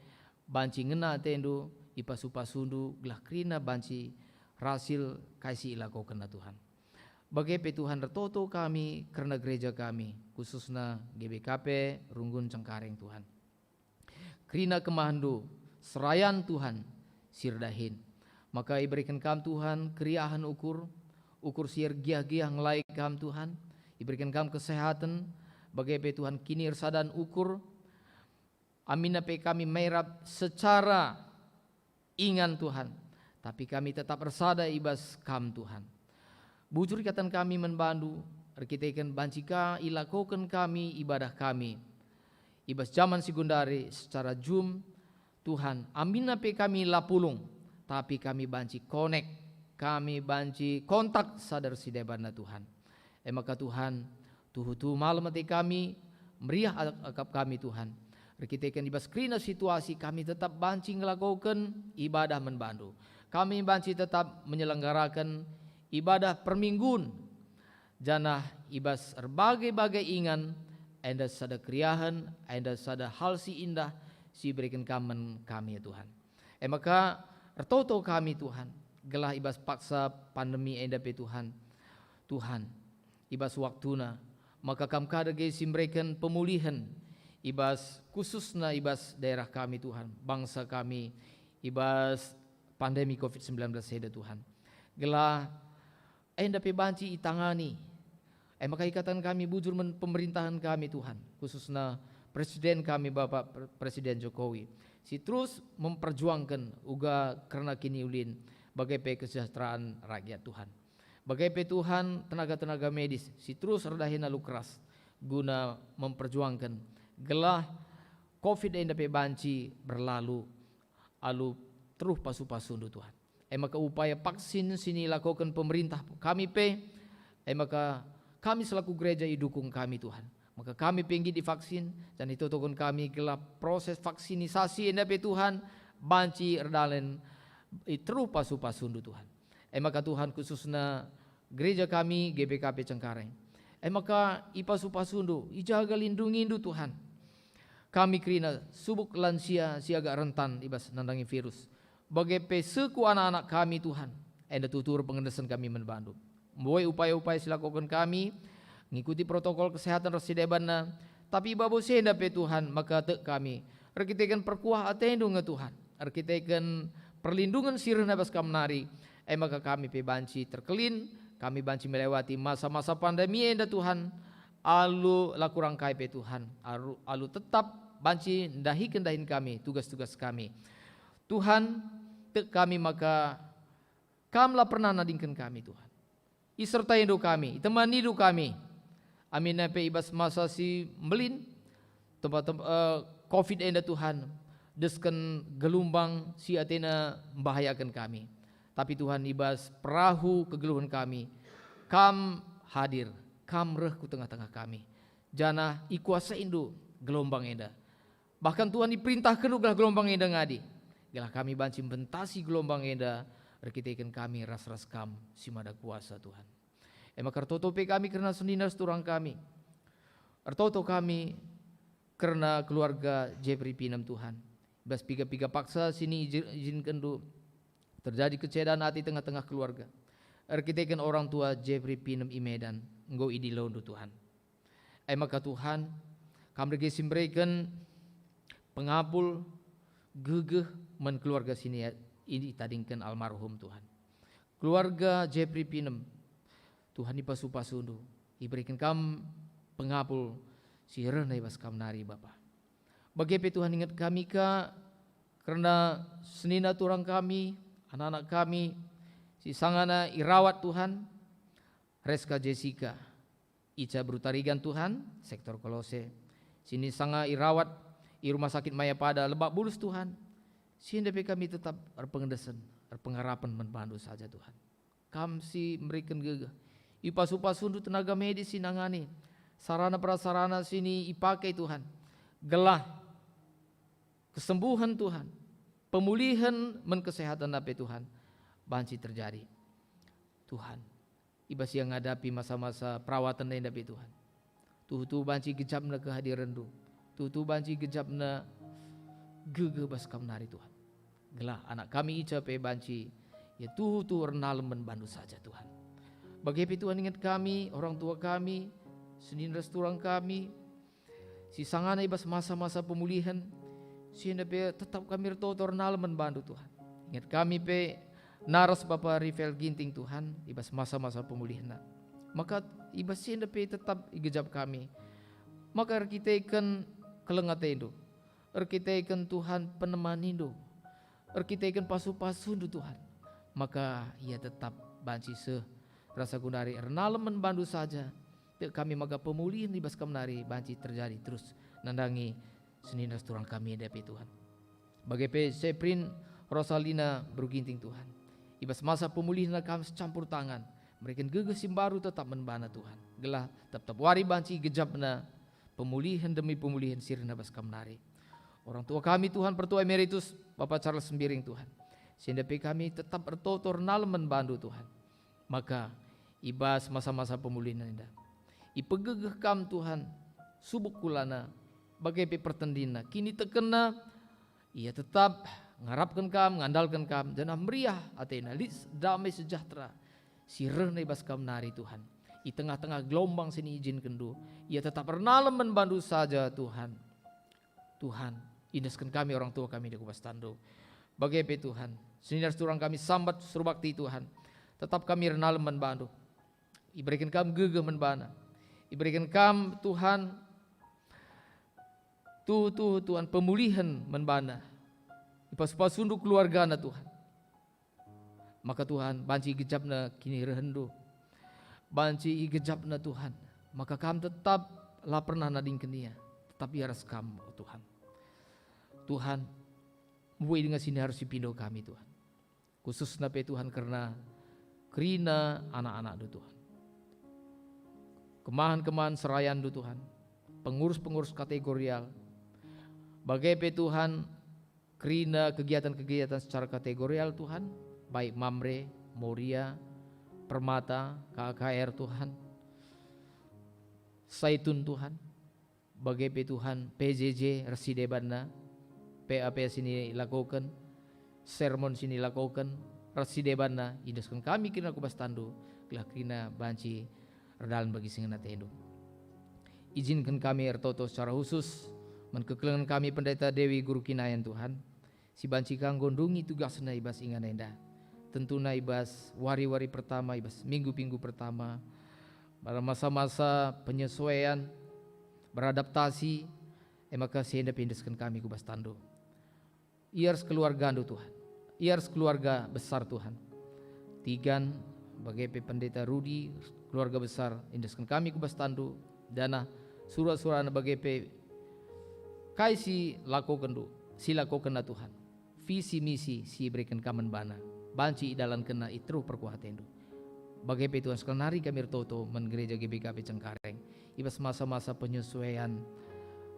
banci ngena atendu, ipasu-pasundu gelah kerina banci rasil kai si ilakokenna, Tuhan. Bage pe, Tuhan, ertoto kami kerna gereja kami, khususna G B K P Runggun Cengkareng, Tuhan. Kerina kemahenNdu, serayan Tuhan si erdahin. Maka ibereken Kam, Tuhan, keriahen ukur, ukur si ergiah-giah ngelai Kam, Tuhan. Ibereken Kam kesehaten, bage pe, Tuhan, kiniersadan ukur, aminna pe kami merap secara ingan, Tuhan, tapi kami tetap ersada i bas Kam, Tuhan. Bujur ikataken kami man bandu, erkiteken banci ka ilakoken kami ibadah kami i bas jaman si gundari secara Zoom, Tuhan, aminna pe kami la pulung, tapi kami banci konek, kami banci kontak sada ras si debanna, Tuhan. E maka, Tuhan, tuhu-tuhu malem ate kami, meriah ak-, akap kami, Tuhan. Erkiteken i bas kerina situasi, kami tetap banci ngelakoken ibadah man bandu. Kami banci tetap menyelenggaraken ibadah perminggun, janah i bas erbage-bage ingan, enda sada keriahen, enda sada hal si indah si ibereken Kam man kami, ya Tuhan. E maka, ertoto kami, Tuhan, gelah i bas paksa pandemi enda pe, Tuhan. Tuhan, i bas waktuna, maka Kam ka dage si mereken pemulihen i bas, khususna i bas daerah kami, Tuhan, bangsa kami, i bas pandemi covid sembilan belas enda, Tuhan. Gelah enda pe banci itangani. E maka ikataken kami bujur man pemerintahen kami, Tuhan, khususna Presiden kami, Bapak Pre-, Presiden Jokowi, si terus memperjuangken uga kerna kiniulin, bage pe kesejahteraan rakyat, Tuhan. Bage pe, Tuhan, tenaga-tenaga medis si terus erdahin alu keras guna memperjuangken gelah covid enda pe banci berlalu alu teruh pasu-pasuNdu, Tuhan. E maka upaya vaksin si nilakoken pemerintah kami pe, e maka kami selaku gereja idukung kami, Tuhan. Maka kami pe nggit ivaksin, janah itotoken kami gelah proses vaksinisasi enda pe, Tuhan, banci erdalan i teruh pasu-pasuNdu, Tuhan. E maka, Tuhan, khususna gereja kami G B K P Cengkareng. E maka ipasu-pasuNdu, ijaga lindungiNdu, Tuhan. Kami kerina subuk lansia si agak rentan i bas nandangi virus. Bage pe seh ku anak-anak kami, Tuhan, enda tutur pengendesen kami man bandu. Mbue upaya-upaya si lakoken kami, ngikuti protokol kesehatan ras si debanna, tapi babo si enda pe, Tuhan, maka tek kami, erkiteken perkuah atendu nge, Tuhan, erkiteken perlindungen si rehna bas kam nari, e maka kami pe banci terkelin, kami banci melewati masa-masa pandemi enda, Tuhan, alu la kurang kai pe, Tuhan, alu, alu tetap banci ndahiken dahin kami, tugas-tugas kami. Tuhan, tek kami maka Kam la pernah nadingken kami, Tuhan. IsertaiNdu kami, itemanindu kami. Aminna pe i bas masa si mbelin, tempa-, tem-, eh, covid enda, Tuhan, desken gelumbang si atena mbahayaken kami. Tapi, Tuhan, i bas perahu kegeluhen kami, Kam hadir, Kam reh ku tengah-tengah kami, janah ikuasaiNdu gelombang enda. Bahkan, Tuhan, iperintahkenNdu gelah gelombang enda ngadi, gelah kami banci mbentasi gelombang enda erkiteken kami ras-ras Kam si Mada Kuasa, Tuhan. E maka ertoto pe kami kerna senina ras turang kami. Ertoto kami kerna keluarga Jeffrey Pinem, Tuhan. I bas piga-piga paksa si niijin-, ijinkenNdu terjadi kecedan ate i tengah-tengah keluarga. Erkiteken orang tua Jeffrey Pinem i Medan, enggo idiloNdu, Tuhan. E maka Tuhan, Kam dage si mbereken pengapul gegeh man keluarga si nia-, i-, itadingken almarhum, Tuhan. Keluarga Jeffrey Pinem, Tuhan, ipasu-pasuNdu, ibereken Kam pengapul si rehna i bas Kam nari, Bapa. Bage pe, Tuhan, inget kami ka kerna senina turang kami, anak-anak kami, si sangana irawat, Tuhan, Reska Jessica, Ica Brutarigan, Tuhan, sektor Kolose, si sanga irawat i Rumah Sakit Mayapada, Lebak Bulus, Tuhan, si enda pe kami tetap erpengendesen, erpengarapen man bandu saja, Tuhan. Kam si meriken gegeh, ipasu-pasuNdu tenaga medis si nangani, sarana-prasarana si ni ipake, Tuhan, gelah kesembuhen, Tuhan, pemulihen man kesehatan pe, Tuhan, banci terjadi. Tuhan, i bas ia ngadapi masa-masa perawatan enda pe, Tuhan, tuhu-tuhu banci gejapna kehadirenNdu, tuhu-tuhu banci gejapna gegeh bas Kam nari, Tuhan. Gelah anak kami Ica pe banci ia tuhu-tuhu ernalem man bandu saja, Tuhan. Bage pe, Tuhan, inget kami, orang tua kami, senina ras turang kami, si sangana i bas masa-masa pemulihen, si enda pe tetap kami ertoto ernalem man bandu, Tuhan. Inget kami pe naras Bapa Rivel Ginting, Tuhan, i bas masa-masa pemulihenna. Maka i bas si enda pe tetap igejap kami. Maka erkiteken keleng ateNdu, erkiteken, Tuhan, penemaninNdu, erkiteken pasu-pasuNdu, Tuhan, maka ia tetap banci seh rasa gundari ernalem man bandu saja. Tek kami maka pemulihen i bas Kam nari banci terjadi terus nandangi senina ras turang kami enda pe, Tuhan. Bage pe Seprin Rosalina Beru Ginting, Tuhan. I bas masa pemulihenna Kam secampur tangan, mereken gegeh si mbaru tetap man bana, Tuhan. Gelah tep-tep wari banci gejapna pemulihen demi pemulihen si rehna bas Kam nari. Orang tua kami, Tuhan, Pertua Emeritus Bapa Charles Sembiring, Tuhan, si enda pe kami tetap ertoto ernalem man bandu, Tuhan. Maka i bas masa-masa pemulihen enda, ipegegeh Kam, Tuhan, subuk kulana, bage pe pertendinna, kinitekenna, ia tetap ngarapken Kam, ngandalken Kam, janah meriah atena, lit damai sejahtera si rehna i bas Kam nari, Tuhan. I tengah-tengah gelombang si niijinkenNdu, ia tetap ernalem man bandu saja, Tuhan. Tuhan, iendesken kami, orang tua kami, ku bas tanNdu. Bage pe, Tuhan, senina ras turang kami Sambat Surbakti, Tuhan, tetap kami ernalem man bandu. Ibereken Kam gegeh man bana. Ibereken Kam, Tuhan, tuhu-tuhu, Tuhan, pemulihen man bana. Ipasu-pasuNdu keluargana, Tuhan. Maka, Tuhan, banci igejapna kinirehenNdu. Banci igejapna, Tuhan. Maka Kam tetap la pernah nadingken ia, tetap ia ras Kam, o Tuhan. Tuhan, Mbue denga si niarus sipindo kami, Tuhan. Khususna pe, Tuhan, kerna kerina anak-anakNdu, Tuhan. Kemahan-kemahan serayanNdu, Tuhan. Pengurus-pengurus kategorial. Bage pe, Tuhan, kerina kegiatan-kegiatan secara kategorial, Tuhan, baik Mamre, Moria, Permata, K K R, Tuhan, Saitun, Tuhan, bage pe, Tuhan, P J J ras si debanna, P A P si nilakoken, sermon si nilakoken, ras si debanna, iendesken kami kerina ku bas tanNdu, gelah kerina banci erdalan bagi si ngena ateNdu. Ijinken kami ertoto secara khusus man kekelengen kami Pendeta Dewi Guru Kinayan, Tuhan, si banci ka enggo ndungi tugasna i bas ingan enda. Tentuna i bas wari-wari pertama, i bas minggu-minggu pertama, bala masa-masa penyesuaian, beradaptasi, e maka si enda pe iendesken kami ku bas tanNdu. Ia ras keluargaNdu, Tuhan. Ia ras keluarga besar, Tuhan. Tigan, bage pe Pendeta Rudi, keluarga besar, iendesken kami ku bas tanNdu, janah sura-surana bage pe kai si lakokenNdu, si lakokenna, Tuhan. Visi misi si ibereken Kam man bana, banci idalankenna i teruh perkuah ateNdu. Bage pe, Tuhan, sekalak nari kami ertoto man Gereja G B K P Cengkareng. I bas masa-masa penyesuaian,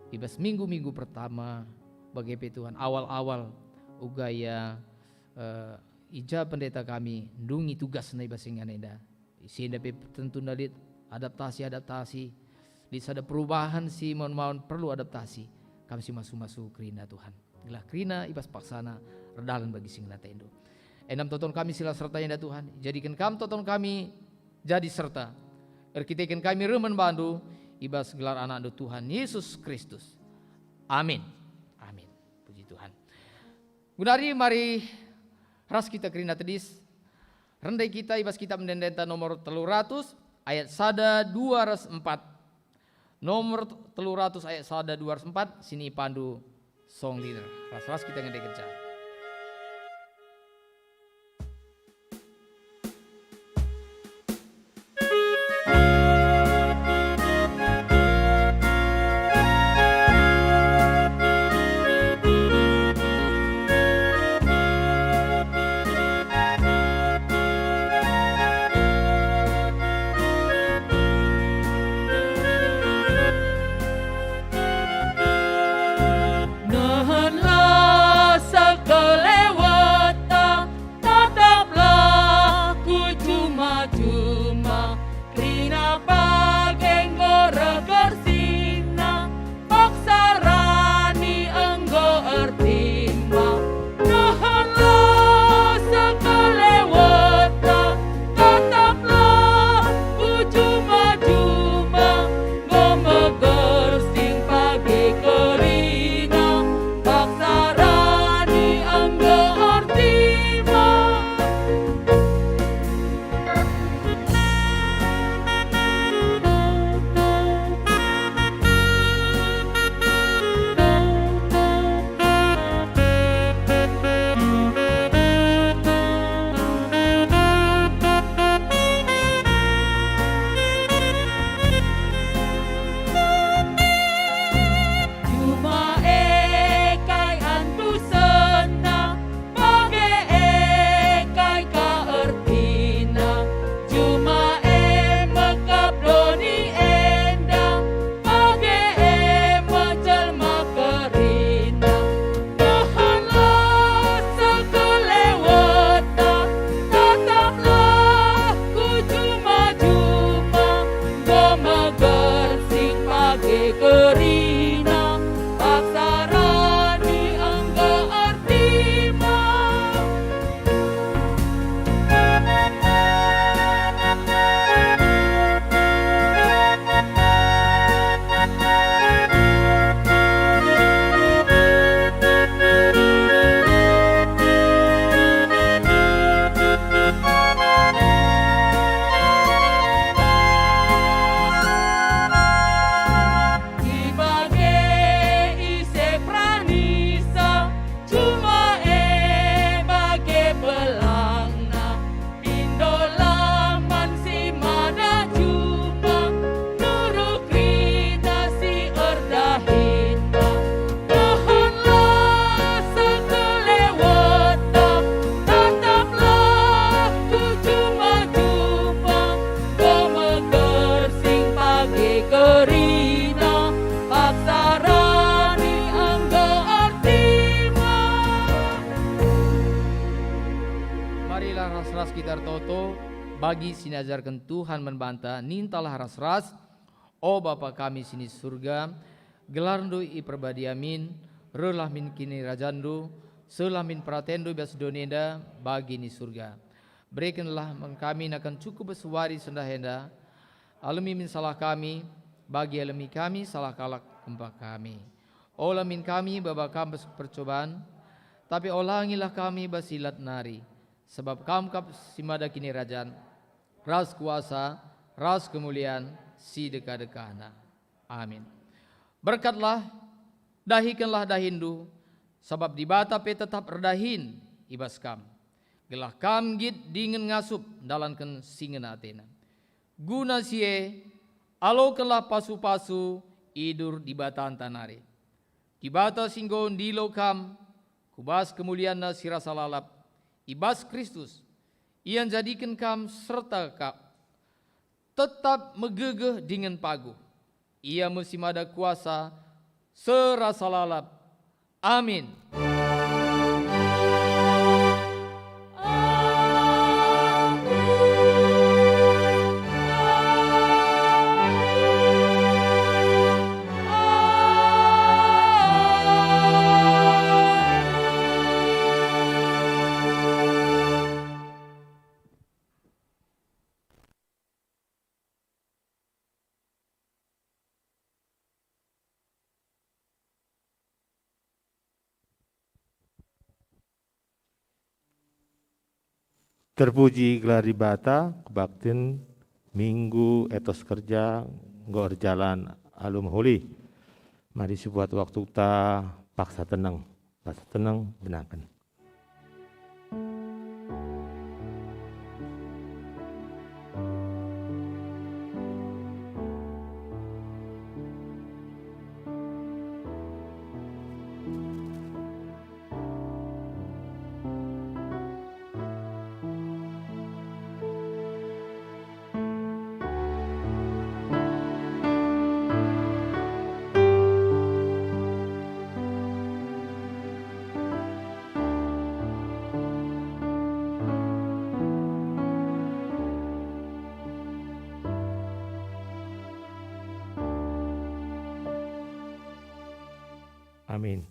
i bas minggu-minggu pertama, bage pe, Tuhan, awal-awal uga ia, eh, i ja pendeta kami ndungi tugasna i bas ingan enda. Si enda pe tentuna lit adaptasi-adaptasi, lit sada perubahan si maun-maun perlu adaptasi. Kam si masu-masu kerina, Tuhan. Gelah kerina i bas paksana erdalan bagi si ngena ateNdu. Enda me toton kami si la serta enda, Tuhan. Jadiken Kam toton kami jadi serta. Erkiteken kami reh man bandu i bas gelar AnakNdu Tuhan Yesus Kristus. Amin. Amin. Puji Tuhan. Guna ari mari ras kita kerina tedis. Rende kita i bas kitab ende-endenta nomor telu ratus ayat sada, dua ras empat. Nomor telu ratus ayat sada, dua ras empat, sini pandu song leader. Ras-ras kita ngendekenca. Nehenlah sang Ras kita ertoto bagi si niajarken Tuhan man banta, nintalah ras-ras, "O Bapa kami si ni Surga, gelarNdu iperbadia min, rehlah min kinirajanNdu, sehlah min peratenNdu i bas doni enda bagi ni Surga. Berekenlah man kami nakan cukup bas wari sendah enda, alemi min salah kami, bagi alemi kami salah kalak kempak kami. Ola min kami baba Kam bas percoban, tapi olangilah kami bas si lat nari, sabap Kam kap si mada kinirajan, ras kuasa, ras kemulian si deka-dekana. Amin. Berkatlah, dahikenlah dahinndu, sabap Dibata pe tetap erdahin i bas kam, gelah kam nggit dingen ngasup ndalanken si ngena atena. Guna si e, alokenlah pasu-pasu idur Dibatanta nari. Dibata si enggo ndilo kam ku bas kemulianNa si rasa lalap i bas Kristus, Ia njadiken kam serta ka tetap megegeh dingen paguh. Ia me si mada kuasa serasa lalap. Amin. Terpuji gelar Dibata, kebaktin Minggu Etos Kerja enggo erjalan alu mehuli. Mari sibuat waktuta paksa teneng, paksa teneng benaken. Amin.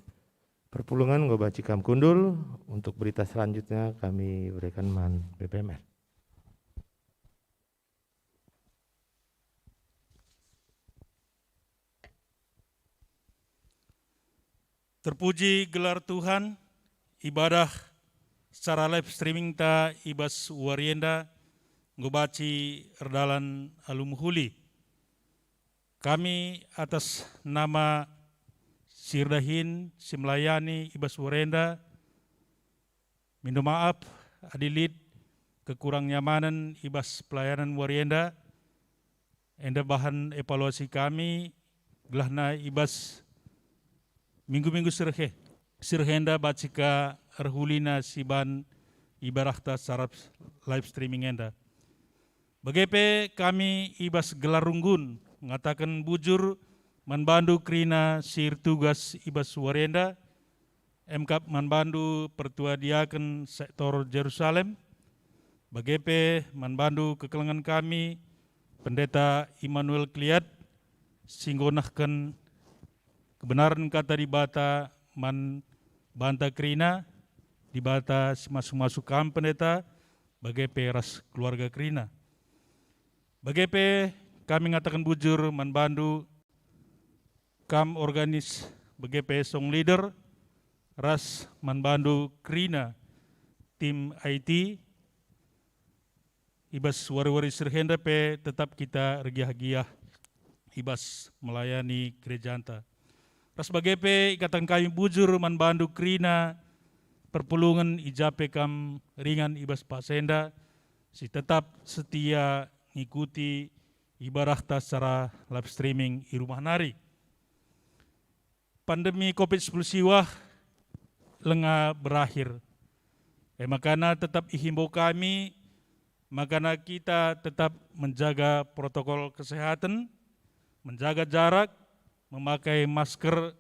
Perpulungen enggo banci kam kundul, untuk berita selanjutnya kami berikan man B P M R. Terpuji gelar Tuhan, ibadah secara live streaming ta i bas wari enda enggo banci erdalan alu mehuli. Kami atas nama si erdahin, si melayani i bas wari enda, mindo maap adi lit kekurang nyamanen i bas pelayanan wari enda, enda bahan evaluasi kami gelahna i bas minggu-minggu si reh e, si reh enda banci ka erhulina si ban ibadahta secara live streaming enda. Bage pe kami i bas gelar runggun ngataken bujur man bandu kerina si ertugas i bas wari enda, emkap man bandu pertua diaken sektor Jerusalem, bage pe man bandu kekelengen kami, Pendeta Immanuel Kliat, si enggo nehken kebenaren Kata Dibata man banta kerina, Dibata si masu-masu kam, Pendeta, bage pe ras keluarga kerina. Bage pe kami ngataken bujur man bandu, kam organis, bage pe song leader, ras man bandu kerina tim I T, i bas wari-wari si reh enda pe tetap kita ergiah-giah i bas melayani gerejanta. Ras bage pe ikataken kami bujur man bandu kerina perpulungen i ja pe kam ringan i bas paksa enda, si tetap setia ngikuti ibadahta secara live streaming i rumah nari. Pandemi covid sepuluh siwah langa berakhir. E makana tetap ihimbau kami, makana kita tetap menjaga protokol kesehatan, menjaga jarak, memakai masker,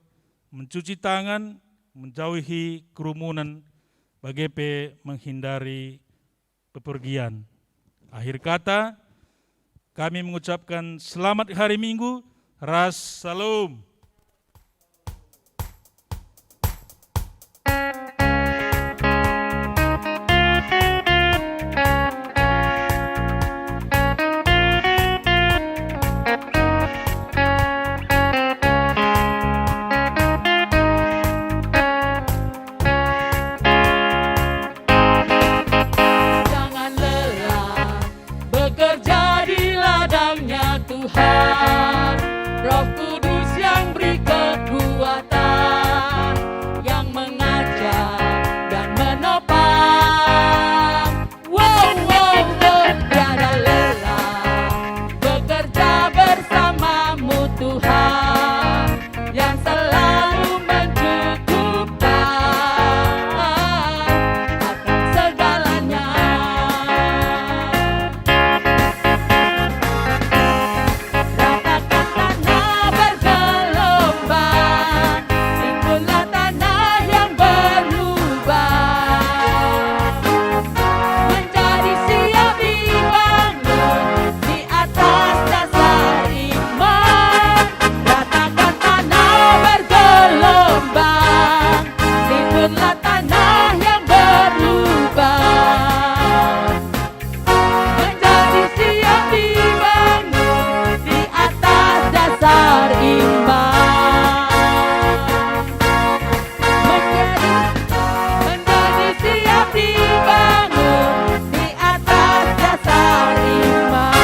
mencuci tangan, menjauhi kerumunan, bage pe menghindari pepergian. Akhir kata, kami mengucapkan selamat hari Minggu ras Salom. Jangan lelah bekerja di ladangnya Tuhan. Roh Kudus yang beri kekuatan, yang mengajar dan menopang. Wow, wow, wow, tiada lelah bekerja bersamamu Tuhan, yang selalu mencukupkan akan segalanya. Ratakan tanah bergelombang, timbunlah tanah yang berlubang, menjadi siap dibangun di atas dasar iman. Ratakan tanah bergelombang, timbunlah tanah yang berlubang, menjadi siap dibangun di atas dasar iman. Menjadi, menjadi siap dibangun di atas dasar iman.